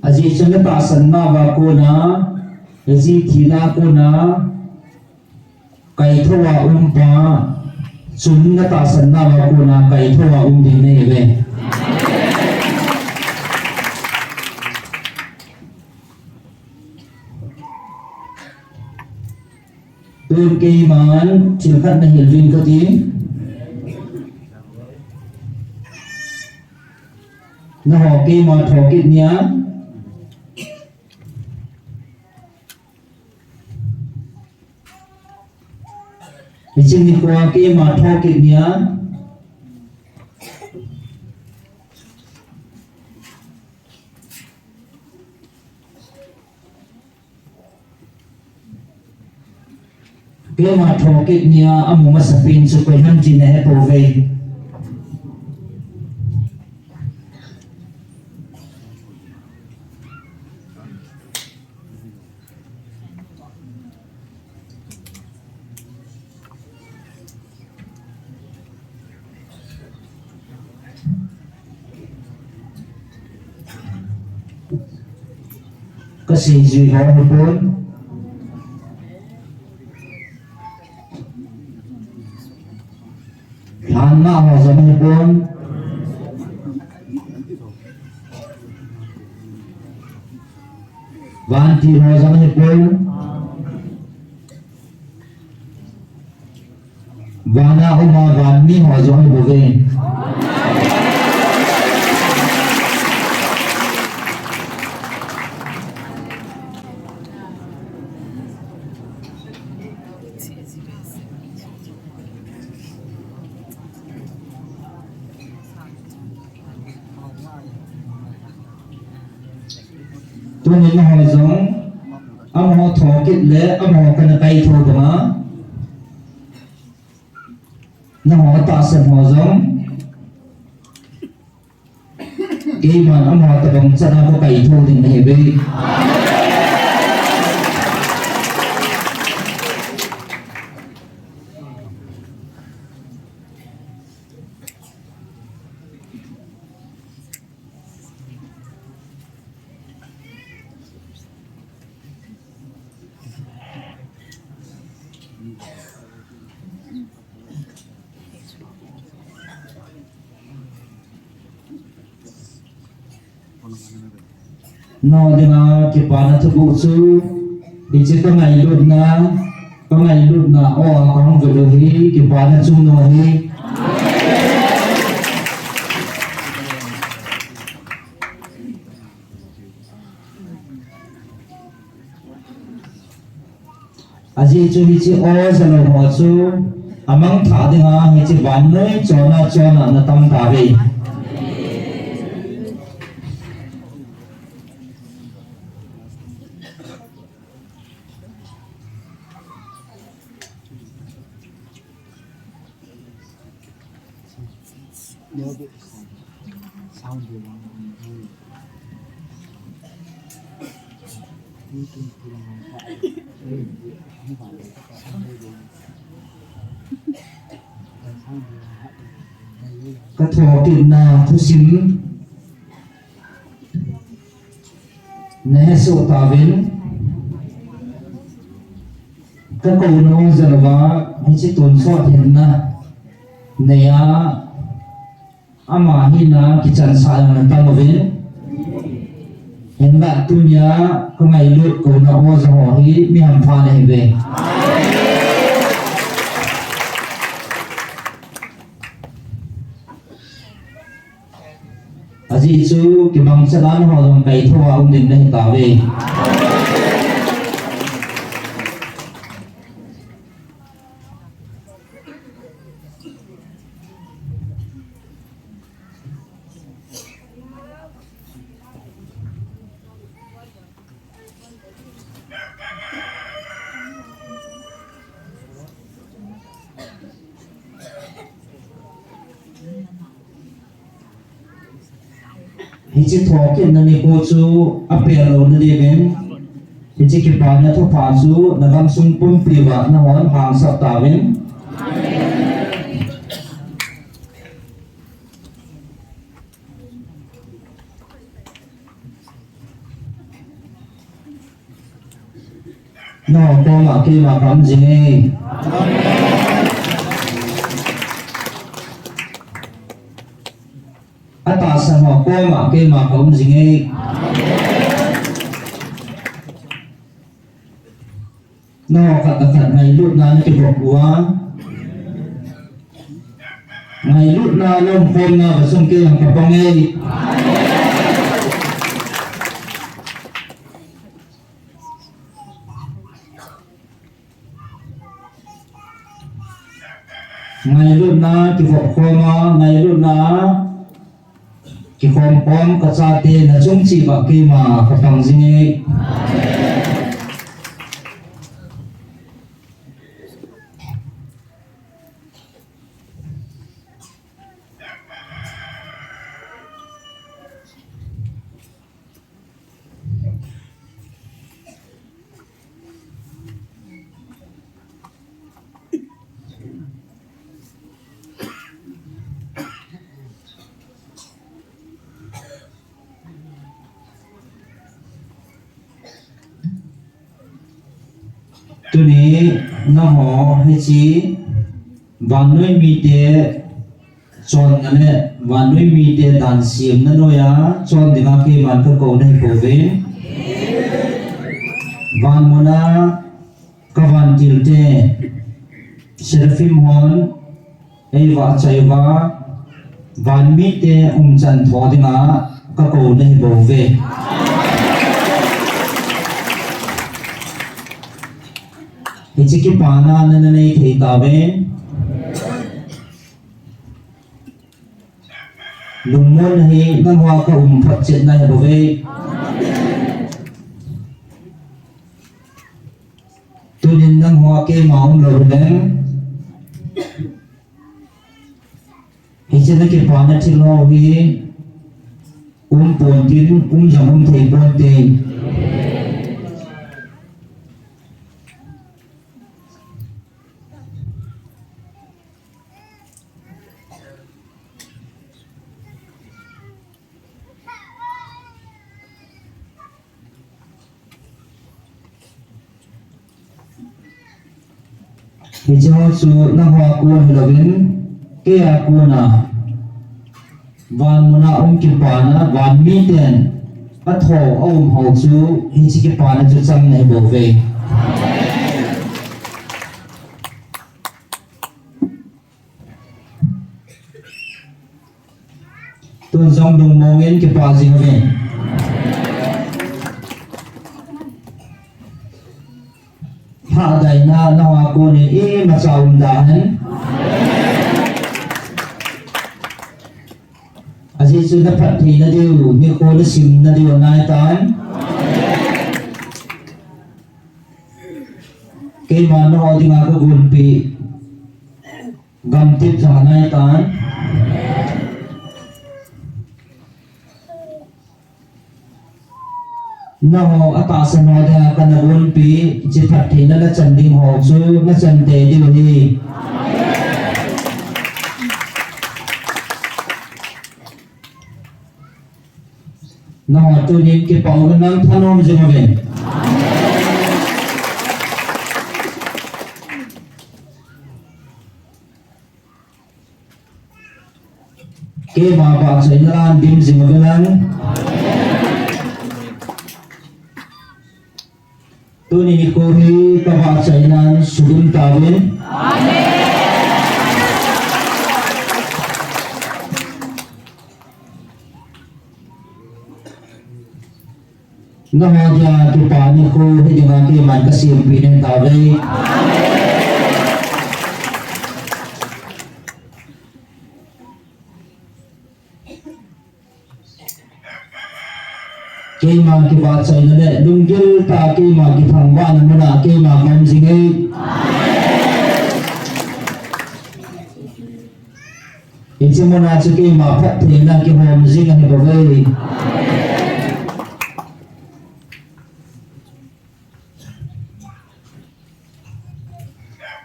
Ajeh chu natahsan nauva kona, ajeh thina kona, kaithouva umpa, chun natahsan nauva kona kaithouva um ding nahiuve. Tun keiman thil khat nahil uvin kati. Nangho keima thokit nia, hiche nikhoa keima thokit nia, Keima thokit nia amu masapen chu koi ham ti nahe pouve. Kaseijui ho hipon. Lhanma ho jong hipon. Vantil ho jong hipon. Vana uma vanmi ho jong hibouve. Tuni nangho jong amaho thokit le amaho kana kaithou banga, nangho tahsan ho jong keiman amaho tabang chana kakaithou ding nahiuve. Nangho dinga kipana thuguh chu, hiche kangailutna, kangailutna o a kahung vet u hi kipana chungnung ahi. Ajeh chu hiche o jalou ho chu amangthah dinga hiche vannoi chona chona natang tauve. Kathokitna thusim nahesoh tauvin, kakouna jal uva hiche tonsot hinna neiya ama hina kichansah jong natam uvin. Hinla tunia kangailut kouna o jaho hi mi hampha nahiuve. Ajeh chu kimangchatna ho jong kaithou a um ding nahitauve. Hiche thokitna nikho chu apel louna diuvin, hiche kipana thupha chu nagamsung pumpi uva nahon hangsan tauvin. Nangho koma keima kaum jinge. Atahsan ho koma keima kaum jinge. Nangho khat le khat ngailutna nakivop uva, ngailutna naumkhomna uva jong kei jong kapange. Ngailutna kivop khoma, ngailutna kikhom khom kachate nachung cheh uva keima kapang jinge. Tuni nangho hiche vannoi mite chonna le vannoi mite dan semna noiya chon dinga keiman kakou nahi pouve. Van muna ka vantilte, Seraphim hon eivahchoi uva, van mite umchan tho dinga kakou nahi bouve. Hiche kipana nana nei thei tauvin. Lungmonna hi nangho a ka um phatchetna ahi bouve. Tunin nangho a keima umlou hileng, hiche na kipana thil ho hi um ponte, um jong um thei ponte. Hiche ho chu nangho a kon hilouvin, kei a kona van muna um kipana, van miten atho a um ho chu hiche kipana chu chang nahi bouve. Tun jong lungmongin kipa jing uvin. Phadaina nangho a konin imacha um da hen. Ajeh chu na phattheina diu nikho na simna diu anaitan. Keiman nangho dinga kagonpeh gamtep jong anaitan. Nangho atahsan ho dinga kana gonpeh, hiche phattheina nachan ding ho chu nachan tei diu ahi. Nangho tunin kipah uvin lang thanom jing uvin. Keima vahchoina lan dim jing uvin lang. Tuni nikho hi kavahchoinan sudim tauvin. Nangho dia kipa nikho hi dinga keiman kasempeh nahi tauve. Keima kivahchoina le lunggil tah a keima kithangvahna muna keima kaum jing e. Hiche muna chu keima phattheina kihom jing ahi bouve.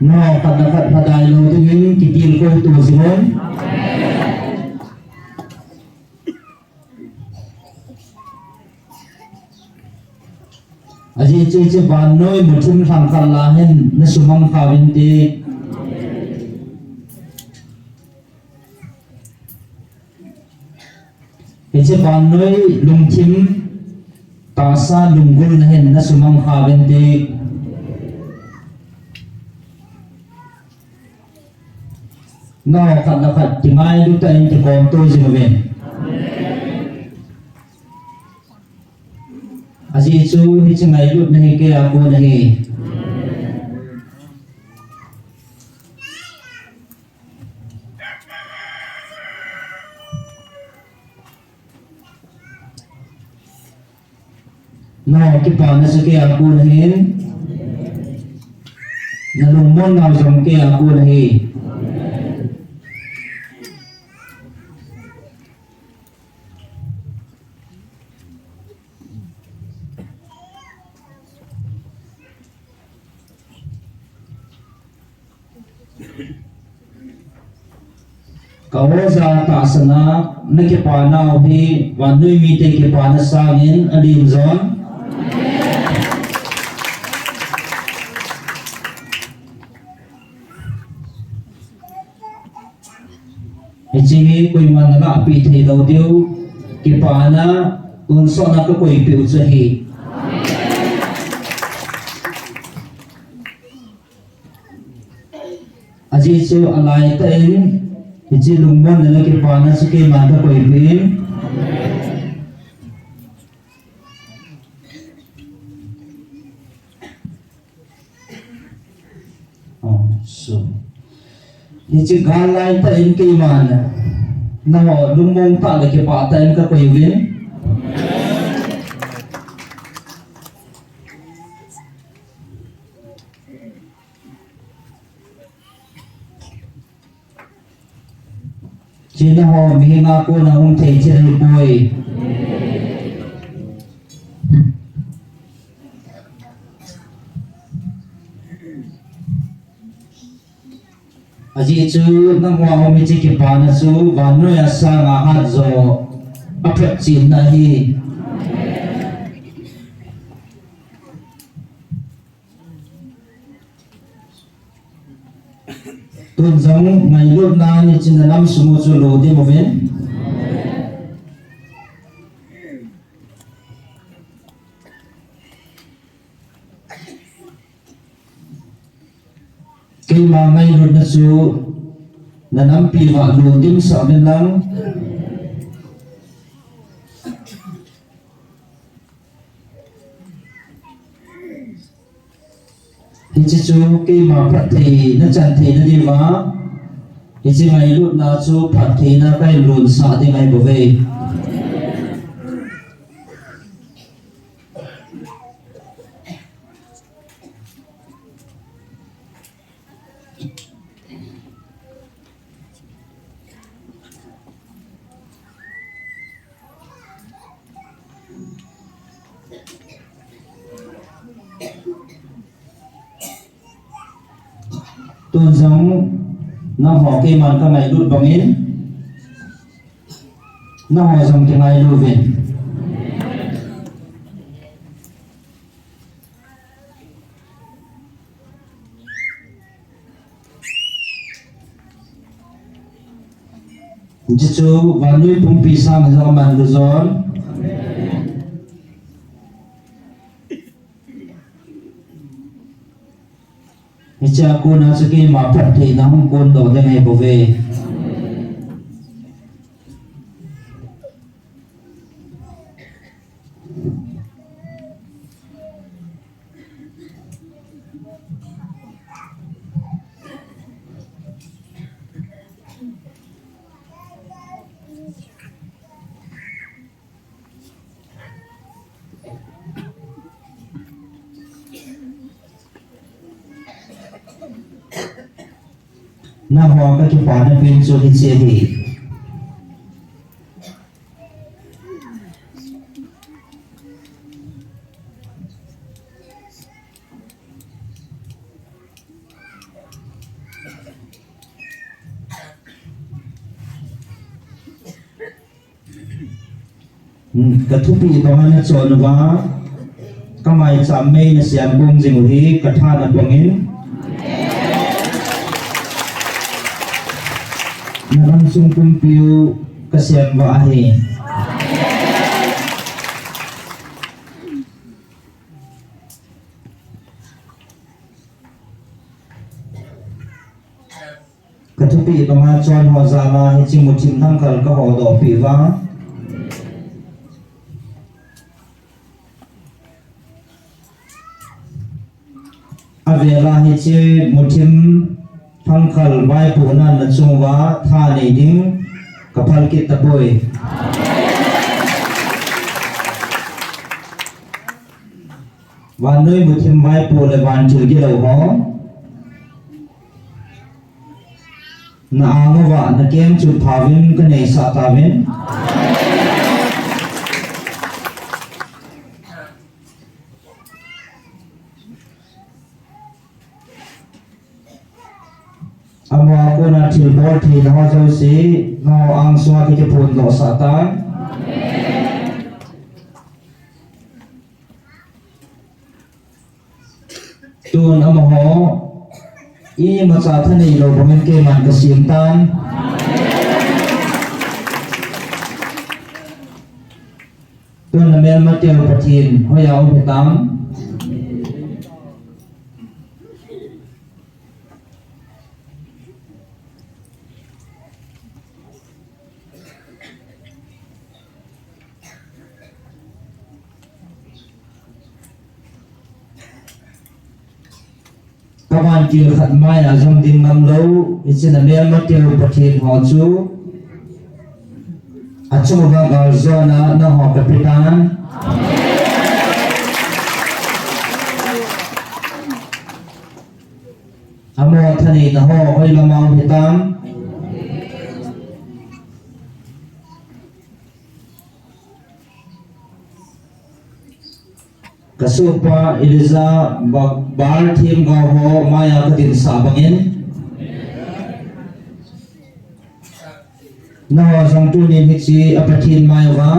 Nangho khat le khat phadai lou dingin kitilkhou to jing un. Ajeh chu hiche vannoi muthim lhangkhat lah hin nasumang kha uvinte. Hiche vannoi lungthim tahsa lunggulna hin nasumang kha uvinte. Nangho khat le khat kingailu tah in kikhom to jing uvin. Ajeh chu hiche ngailutna hi kei a kon ahi. Nangho kipana chu kei a kon ahin, nalungmonnau jong kei a kon ahi. Ka oja tahsan a nakipanau hi vannoi mite kipana sangin alim jon. Hiche hi koiman nalah peh thei lou diu, kipana, tonsot na kakoipeh u chu ahi. Ajeh chu alaitah in, hiche lungmonna le kipana chu keiman kakoipeh in. Oh, so. Hiche gal laitah in keiman, nangho lungmong tah le kipah tah in kakoi uvin. Hiche nangho mihem a kona um thei chu ahipoi. Ajeh chu nangho a um hiche kipana chu vannoi a sanga hat jo aphotchenna ahi. Tun jong ngailutna in hiche nalam sung u chu lodim uvin. Keima ngailutna chu nanampi uva lodimsah uvin lang. Hiche chu keima phattheina chan theina diuva, hiche ngailutna chu phattheina kahin lonsah ding ahibouve. Tun jong nangho keiman kangailut bangin, nangho jong kingailu uvin. Hiche chu vannoi pumpi sanga jong aman lhung jon. Hichea kona chu keima phattheina hung kondoh ding ahibouve. Nangho kakipana pen chu hiche ahi. Hmm, kathupeh banga nachon uva, kamaicham mei nasem kong jing u hi kathana bangin, nalam sung pumpiu kasem uva ahi. Kathupeh banga chonho jala hiche muthim thangkhal kahodoh peh uva, avela hiche muthim thangkhal vaipohnan nachung uva thanei ding kaphal kit tapoi. Vannoi muthim vaipo le vantil gilou ho, na-ang uva nakem chutpha uvin kaneisah tauvin. Amaho a kona thilbol theina ho jouse, nangho angsunga kakiphondohsah tan. Tun amaho imacha thaneilou bangin keiman kasem tan. Melmate u Pathen hoiya um hitam. Kavantil khat maiya jong ding ngam lou, hiche a melmate u Pathen ho chu achunga gal jona nangho kape tan. Amaho thaneina ho hoilama um hitam. Kasohpa Elijah ba-, Baal themgao ho maiya kadinsah bangin, nangho jong tunin hiche a Pathen mai uva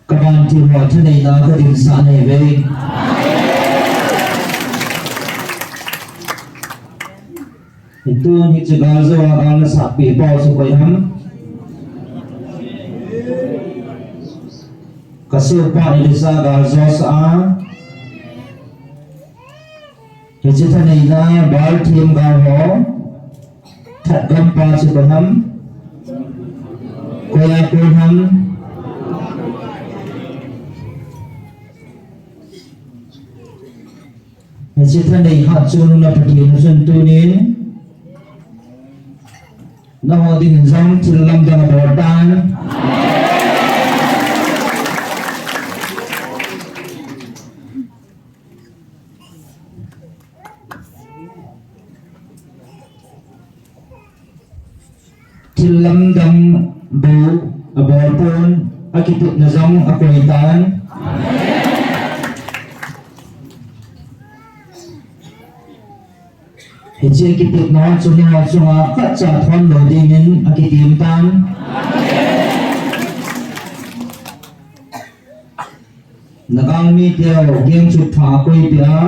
kavantil ho thaneina kadinsah nahiuve. Hitun hiche gal jou a gal nasahpi pau chu koi ham? Kasohpa Elijah gal jou sah a, hiche thaneina Baal themgao ho thatgampa chu koi ham? Koiya kon ham? Hiche thanei hatchungnung na Pathen chun tunin nangho dingin jong thil lamdang abol tan. Thil lamdang bou abol pon, akitepna jong akoi tan. Hiche kitepna chu nangho chunga khatcha thon lou dingin akitem tan. Nagalmi teu kengchut pha koipeh a,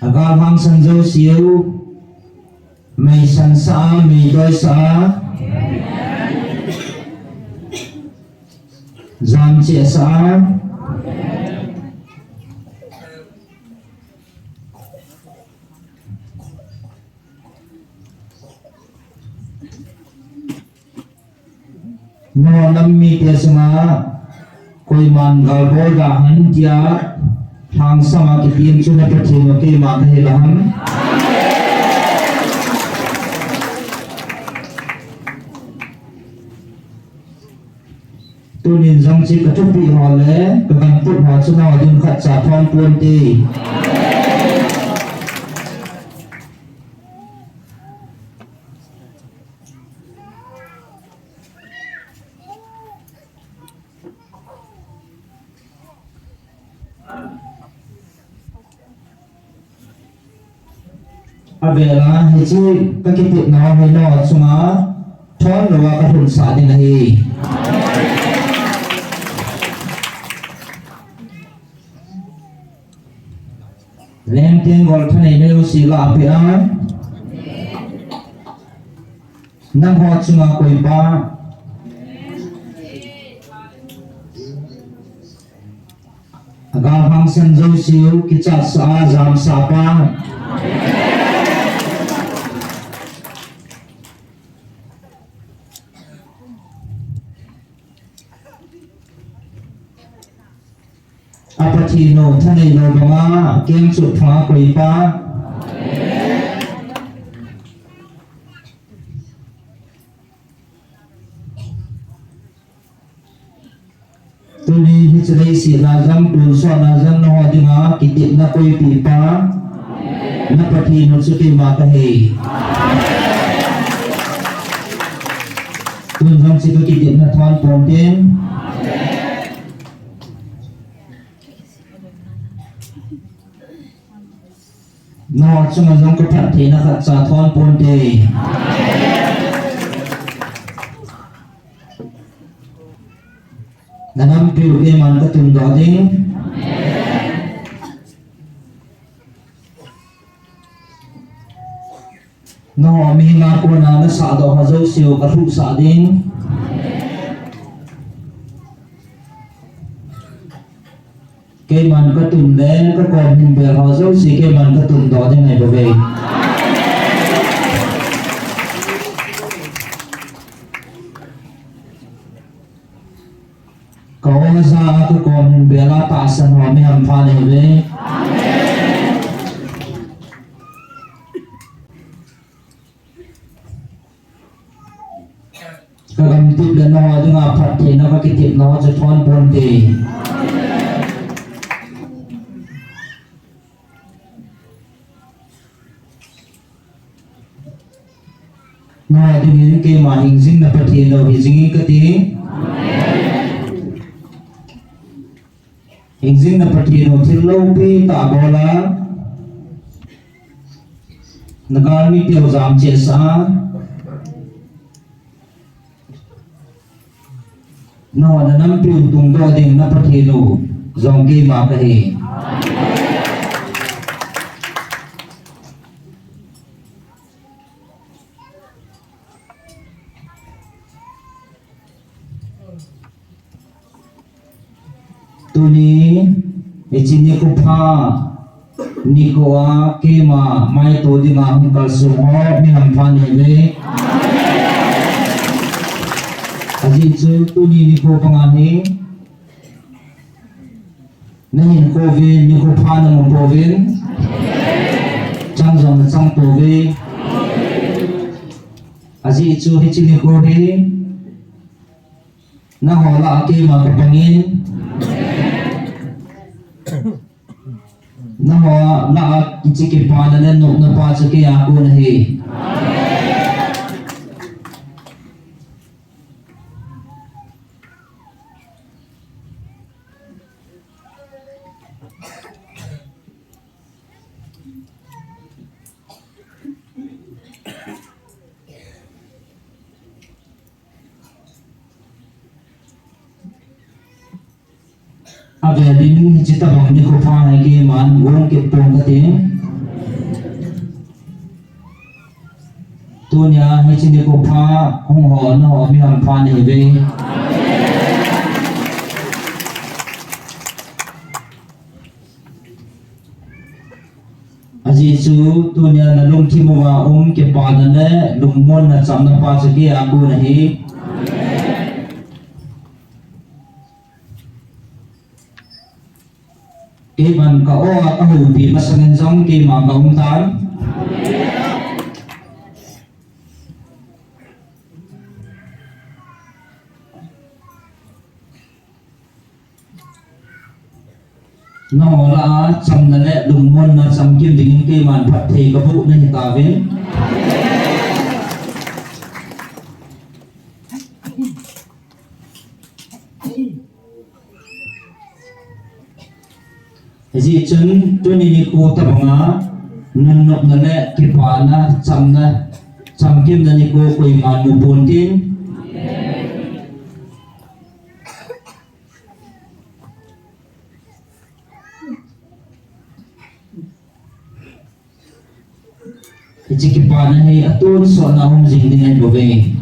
agalhangsan jouseu, meisansah a, meidoisah a, jamchehsah a, nangho nam mite chunga koiman gal bol da hen tia lhangsam a kitem chu na Pathen u keima kahi lou ham? Tunin jong hiche kathupeh ho le kagamtut ho chu nangho ding khatcha thon ponte. Avel a hiche kakitepna ho hi nangho chunga thon louva kalhunsah ding ahi. Lengtenggol thaneina jouse lahpeh a, nangho chunga koipa, agalhangsan jouseu kichatsah a jamsahpa, a Pathen u thanei lou banga kengchut pha koipa, tuni hiche leiset a jong tonsot a jong nangho dinga kitepna koipeh pa, na Pathen u chu keima kahi. Tun jong hiche kakitepna thon ponte. Nangho chunga jong kaphattheina khatcha thon ponte. Na nampiu keiman katundoh ding. Nangho mihem a kona nasahdoh ho jouse u kalhuhsah ding. Keiman katun le kakom hin bel ho jouse keiman katundoh ding ahi bouve. Ka-o ja a kakom hin bel a tahsan ho mihem pha nahiuve. Kagamtep le nangho dinga phattheina kakitepna ho chu thon ponte. Nangho dingin keima hingjingna Pathen u hijing e kati. Hingjingna Pathen u thil loupitah bol a, nagalmiteu jamchehsah a, nangho nanampiu tungdoh ding na Pathen u jong keima kahi. Tuni hiche nikho pha nikho a keima maito dinga hung kalsong ho mihem pha nahiuve. Ajeh chu tuni nikho banga hi nahinkho uvin, nikho pha namu pouvin, chang jong nachang pouve. Ajeh chu hiche nikho hi nangho lah a keima kapangin, nangho lah a hiche kipana le nopna pa chu keia kon ahi. Avel in hiche tobang nikho pha hi keiman gong kit pon kati. Tunia hiche nikho pha hung ho nangho mihem pha nahiuve. Ajeh chu tunia nalungthim uva um kipana le lungmonna chamna pa chu keia kon ahi. Keiman ka-o a kahoupi masangin jong keima kaum tan. Nangho lah a chamna le lungmonna chamkim dingin keiman phatthei kaboh nahi tauvin. Hijeh chun tuni nikho tobanga nunnopna le kipana chamna chamkimna nikho koiman mu ponte. Hiche kipana hi atonsotna um jing ding ahi bouve.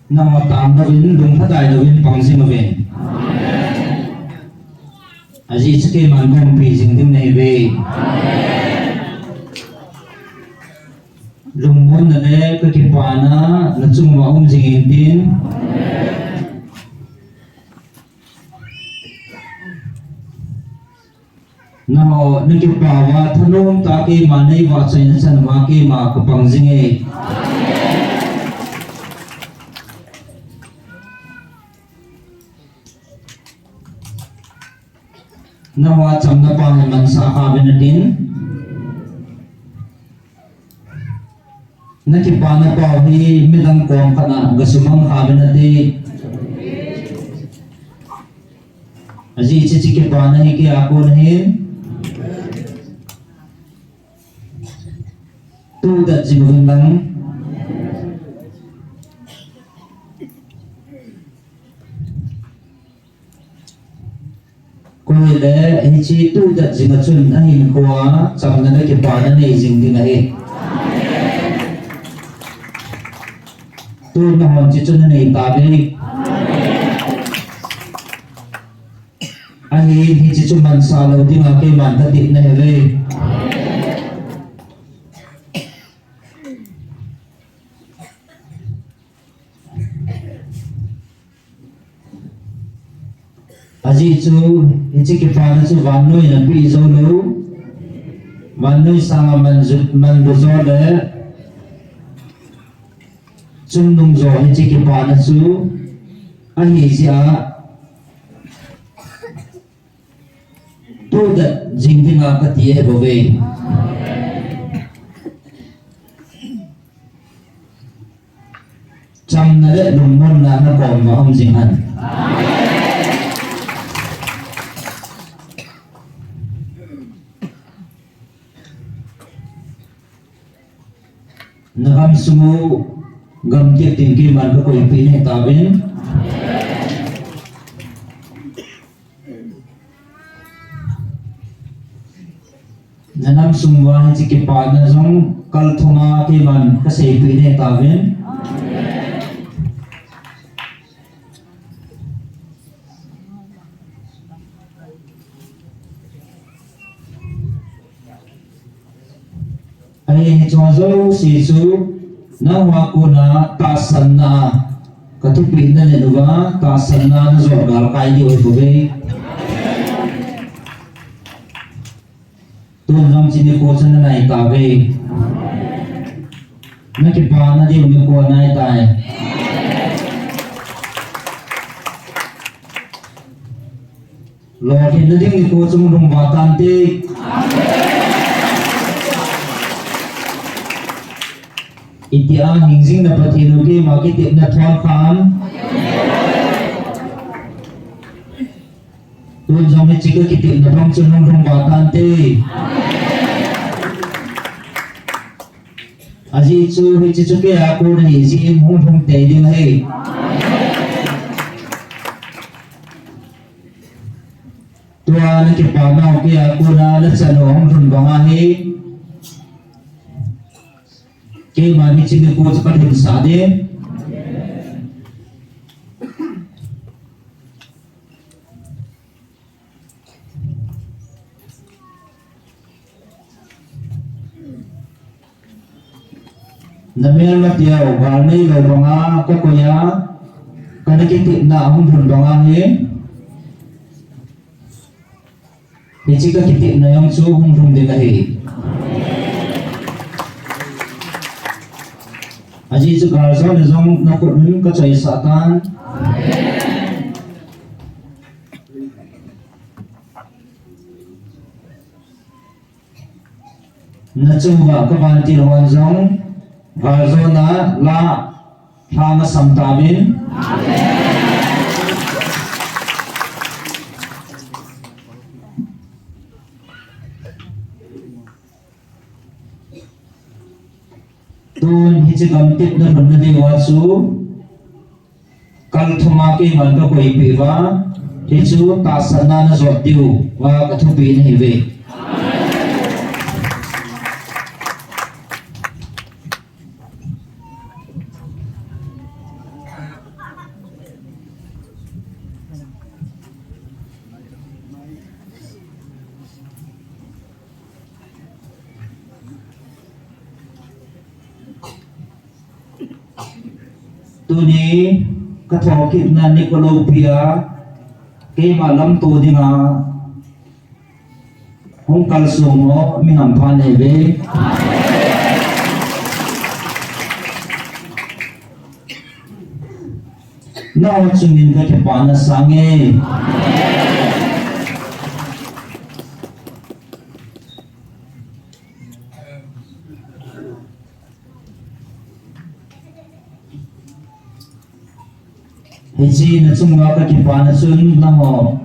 Nangho tangdoh in, lungthim tah doh in pang jing uvin. Ajeh chu keiman kaumpi jing ding nahiuve. Lungmonna le kakipana nachung uva um jing intin. Nangho nakipah uva thanom tah a keima neivahchoina chan uva keima kapang jing e. Nangho chamna pa hi mansah kha uvin atin. Nakipana pau hi midang kom khat a gasumang kha uvin ati. Ajeh chu hiche kipana hi keia kon ahin. Tudet jing uvin lang. Koi le Hiche tudet jing a chun ahinkhoa chamna le kipana nei jing ding ahi. Tun nahon hiche chu nanei tauve. Ahin hiche chu mansah lou dinga keiman katepna ahiuve. Ajeh chu hiche kipana chu vannoiyin apeh jou lou. Vannoi sanga manjut, manlu jo le chungnung jo hiche kipana chu ahi jeh a tudet jing dinga kati ahibouve. Chamna le lungmonna nakom uva um jing hen. Nagamsung u gamtep ding keiman kakoipeh nahi tauvin. Nanam sung uva hiche kipana jong kalthuma keiman kaseipeh nahi tauvin. Ahin hicheho jouse chu nangho a kona tahsanna kathupeh nalet uva tahsanna najot galkai diu ahibouve. Tun jong hiche nikho chu nanai tauve. Nakipana diu nikho anaitai. Lolhinna ding nikho chu hung lhung vatante. Itia hingjingna Pathen u keima kitepna thon khan. Tun jong hiche kakitepna bang chun hung lhung vatante. Ajeh chu hiche chu keia kon ahijeh in hung lhung tei ding ahi. Tua nakipanau keia kona nachanu ahung lhun banga hi keiman hiche nikho chu kalhunsah ding. Namelmateu gal neilou banga kakoi a, kana kitepna ahung lhun banga hi, hiche kakitepna jong chu hung lhung ding ahi. Ajeh chu galjona jong nakhut un kachoisah tan. Nachung uva kavantil hon jong galjona lah lhang asam tauvin. Tun hiche gamtep nalhunna diuva chu kalthuma keiman kakoipeh uva, hichu tahsanna najot diuva kathupeh nahiuve. Tuni kathokitna nikho loupia keima lamto dinga hung kalsong ho mi hampha nahiuve. Nao chungin kakipana sange. Hiche nachunga kakipana chun nangho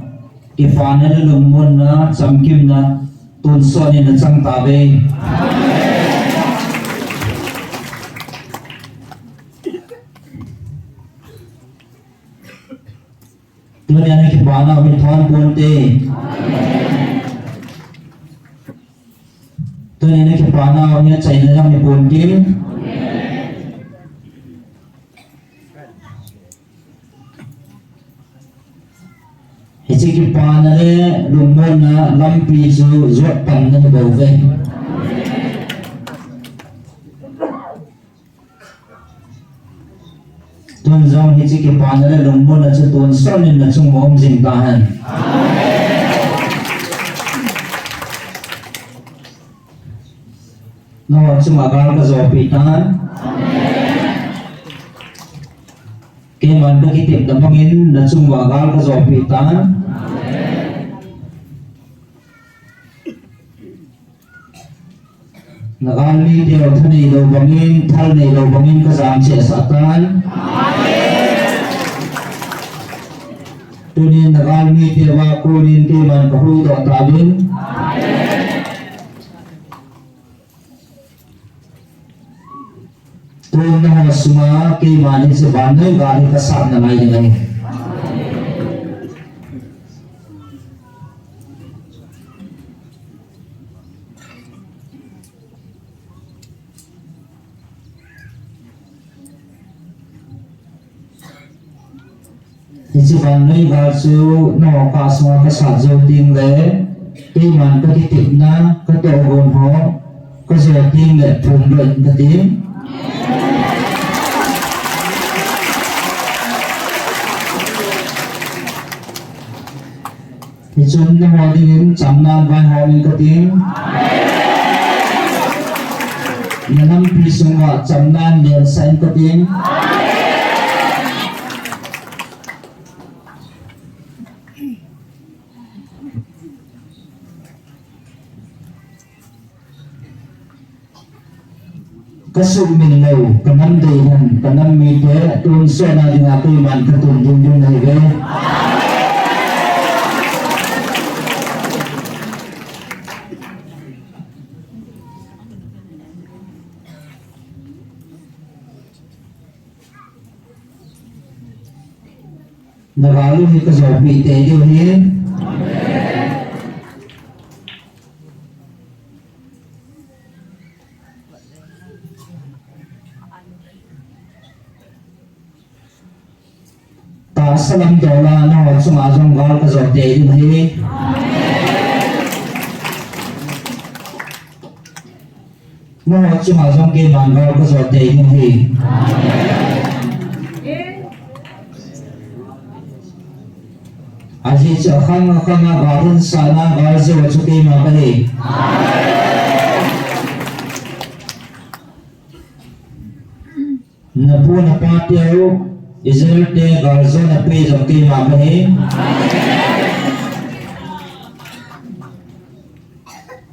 kipana le lungmonna, chamkimna, tonsot in nachang tauve. Tunia nakipanau hi thon ponte. Tuni na kipana u hi achaina jong hi pon tin. Hiche kipana le lungmonna lampi chu jot pan na hi bou ve. Tun jong hiche kipana le lungmonna chu tonsot in na chung uva um jing tahen. Nangho chunga gal kajopeh tan. Keiman kakitepna bangin na chung uva gal kajopeh tan. Na galmi teu thanei lou bangin, thalnei lou bangin kajam chehsah tan. Tunin na galmi teu a konin keiman kahuhdoh tauvin. Tun nangho sunga keiman hiche vannoi gal hi kasatna ngai ding ahi. Hiche vannoi gal chu nangho kah sunga kasat jou tengle, keiman kakitepna, katohgon ho, kajo tengle phongdoh in katin. Hichun nangho dingin chamnan vaihom in katin. Na lampi sunga chamnan nelsah in katin. Kasumil lou, kanam deihen, kanam mite tonsot na dinga keiman katun ding ding ahiuve. Na gal u hi kajopeh tei diu ahi. Tahsa lam dola nangho chunga jong gal kajo tei diu ahi. Nangho chunga jong keiman gal kajo tei diu ahi. Ajeh chu akhang akhang a gal hinsahna gal jou chu keima kahi. Napu napa teu, Israel te galjona pei jong keima kahi.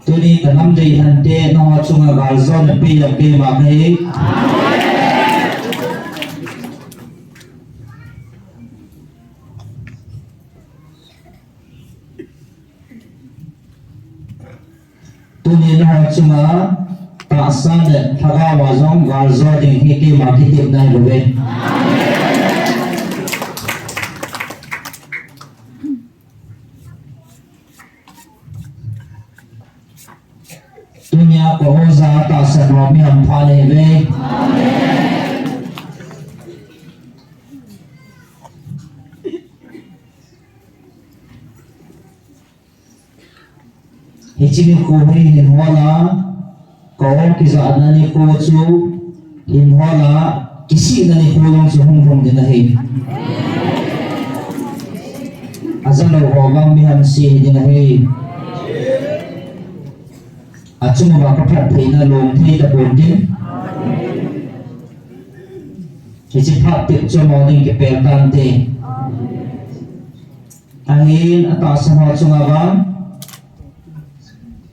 Tuni kanam deihen te nangho chunga galjona pei jong keima kahi. Tuni nangho chunga tahsa le lhagao a jong galjo ding hi keima kitepna ahiuve. Tunia ka oja tahsan ho mi hampha nahiuve. Hiche nikho hi hin hola, ka o kijahna nikho chu hin hola, kisihna nikho jong chu hung lhung ding ahi. Ajalou ho vang mi hamse ding ahi. Achunguva kaphattheina lom thei tapon tin. Hiche phat tep chom ho ding kipel tante. Ahin atahsan ho chunga vang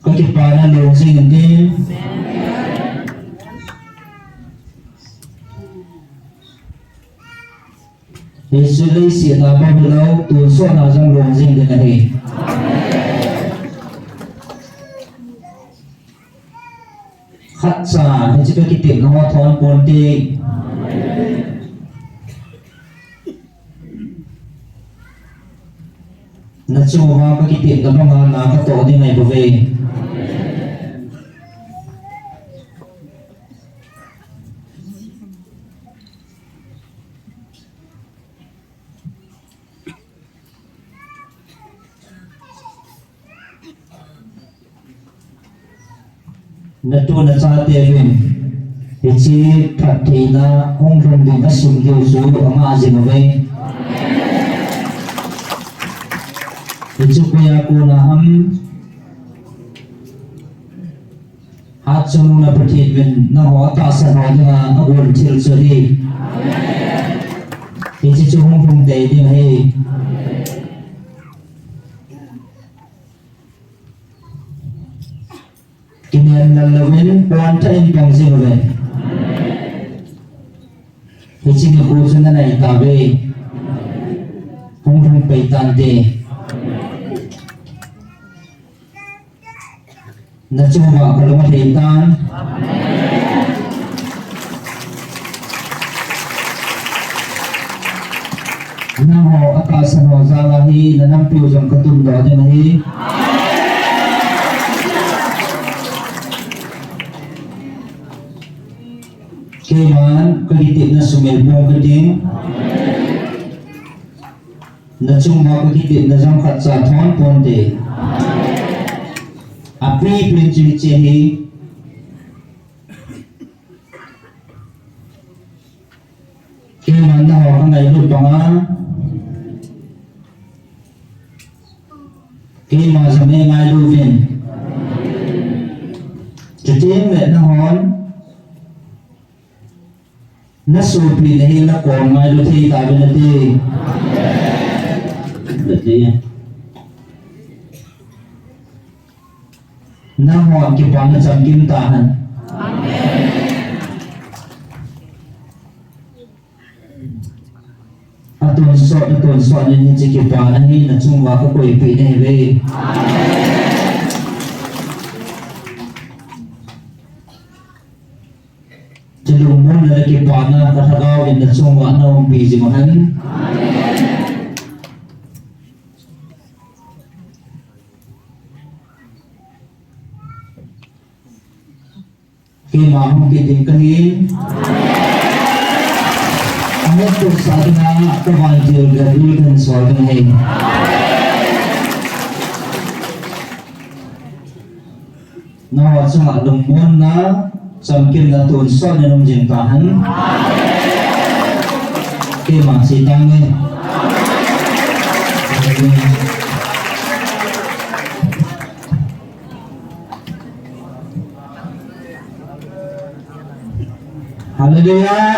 kakipana long jing inte. Hiche leiset a bou hilou, tonsot a jong long jing ding ahi. Khatcha, hiche kakitepna ho thon ponte. Nachunguva kakitepna banga na katoh ding ahibouve. Natu nachate uvin hiche phattheina hung lhung ding asim diu chu ama jing uve. Hiche koiya kona ham? Hatchungnung Pathen in nangho atahsan ho dinga agon thil chu ahi. Hiche chu hung lhung tei ding ahi. Kinem lal louvin pon tah in pang jing uve. Hiche nikho chu nanai tauve. Hung lhung pei tante. Nachung uva kalung alhai tan. Nangho atahsan ho jal a hi nanampiu jong katundoh ding ahi. Keiman kakitepna sumil pong kating. Nachung uva kakitepna jong khatcha thon ponte. Apipen chu hiche ahi. Keiman nangho kangailut banga keima jong neingailu vin. Chuteng le nanghon nasopi nahi nakom ngailu thei tauve nate. Nate. Nanghon kipana chamkim tahen. Atonsot, atonsot in hiche kipana hi nachung uva kakoipeh nahiuve. Hiche lungmonna le kipana ka lhagao in nachung uva naumpi jing uhen. Keima hung kit ding kahin. Ahettohsah dinga kavantil Gabriel kahin sol ding ahi. Nangho chunga lungmonna, chamkimna tonsot in um jing tahen. Keima che tange. Hallelujah.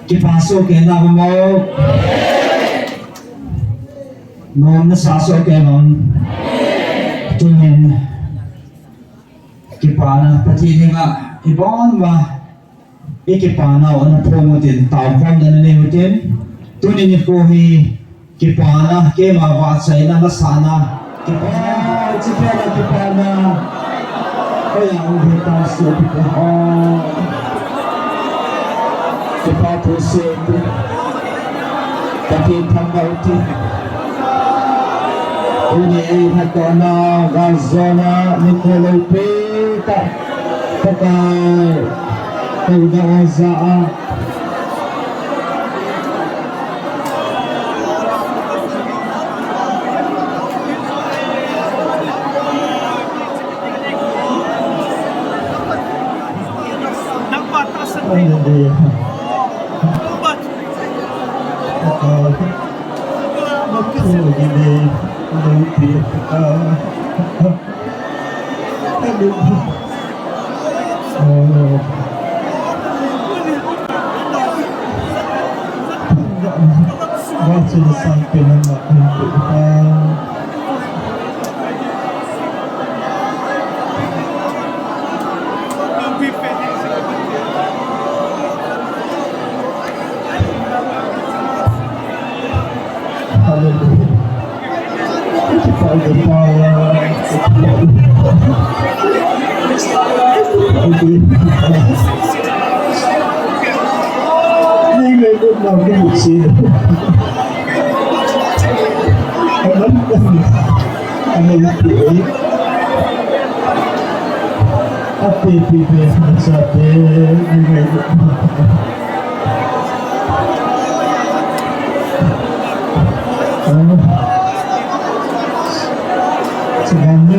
Kipa soh kei navem mo? Nomna sa soh kei nam? Tunin kipana Pathen henga ibon uva ikipanau ana phong utin, taokhomna nanei utin, tuni nikho hi kipana, keima vahchoina, lasahna, kipana, chipena kipana. Hoiya hung hitam sopi ho. Kipa thu sopi. Pathen thangvah utin. Tuni eilhatdohna, galjona, nikho loupi tah. Pakai, kona a ja a. Hallelujah. Pakai, Hallelujah.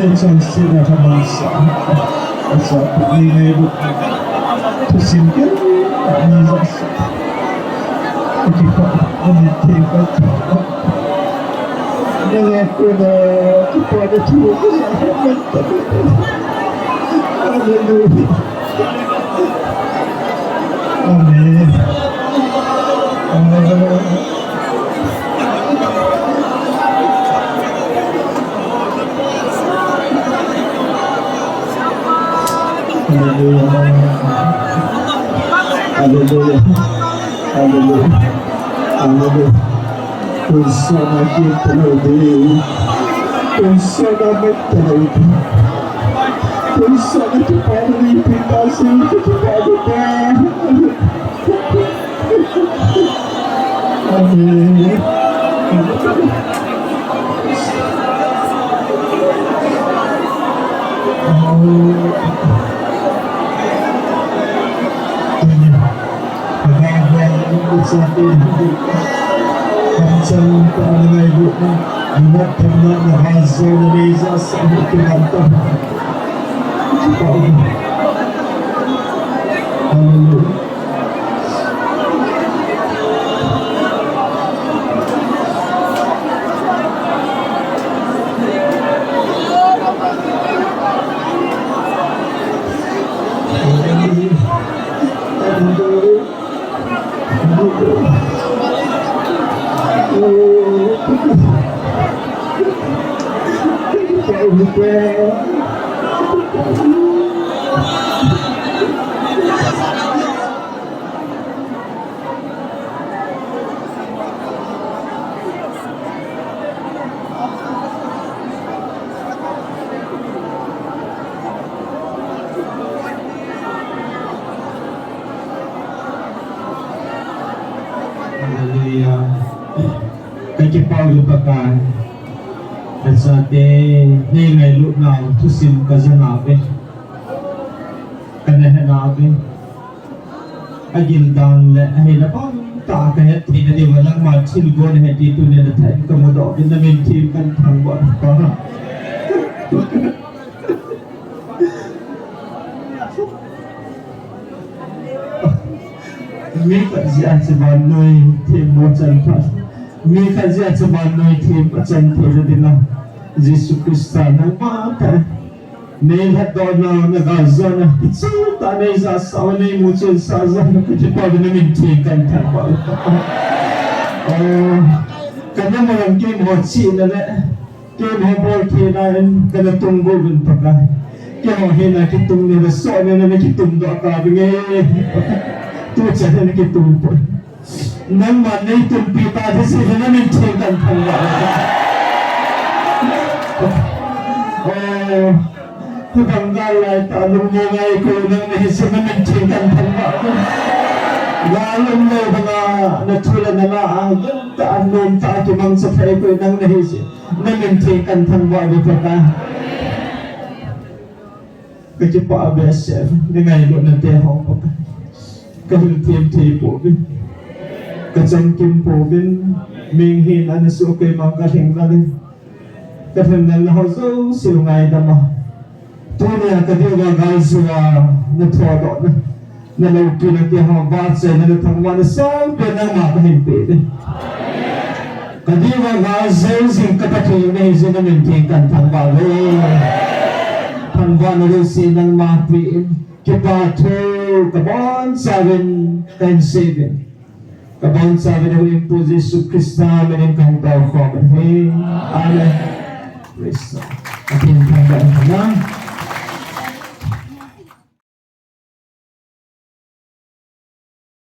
Chonsetna kha mangsa. Asa, ni ngai bu. Thusim keu, ni ja sa. Kipa, ani te ka. Ni ngai ku na, kipa na thu. Hallelujah. Amen. Amen. Hallelujah. Hallelujah. Hallelujah. Hallelujah. Tonsot na kit talou ding. Tonsot na mat talou ding. Tonsot na kipah na ni pita si kipah na pa. Amen. Amen. Hallelujah. Hallelujah. Kakipah uve Pakai. Kachate, nei ngailutnau thusim kajanau ve. Kana henau ve. Agildan le ahina pang tah kahet theina diuva nangma thilgon ahi ti tunia nathai kamudoh uvin namin theng kathangvah uve. Mi khat jeh a chu vannoi themmo chan phat. Mi khat jeh a chu vannoi them achan theina dinga Jesu Christa nangma tah. Nei lhatdohna, na galjona, kichai tah nei jahsah uva nei muchensah jeh a kakipah uvin namin theng kathangvah uve. Oh, kana mu jong keiho chihna le keiho bolthei na in kana tung got uvin Pakai. Keiho hina kitung nile soh nile nakitung doh tauvin nge. Tuchan hin nakitung poi. Nangman neitunpi tah jeh in namin theng kathangvah uve. Oh, hibang gal lai tah lungmong a ikoi nang nahi jeh in namin theng kathangvah uve. Gal umlou banga nathu le nala a, gimtah a, nomtah a kimangcha thei ikoi nang nahi jeh in namin theng kathangvah uve Pakai. Kakipah behseh, nei ngailutna te ho Pakai. Kahil them thei pouvin. Kachamkim pouvin. Mihina nasoh keima kalhinna le. Kalhinna le ho jouse ngaidam a. Tunia kadiuva galjona nathodohna. Naloupina te ho vahchoina le thangvahna sangpen nangma kahin peh uve. Kadiuva galjou jing ka Pathen nahi jeh in namin theng kathangvah uve. Thangvahna jouse nangma peh in, kipathu kabonchauvin kahin sei uve. Kabonchauvin Huhhingpu Jesu Christa minin kahung tao khom uve. Amen. Praise the Lord. Pathen thangvah in.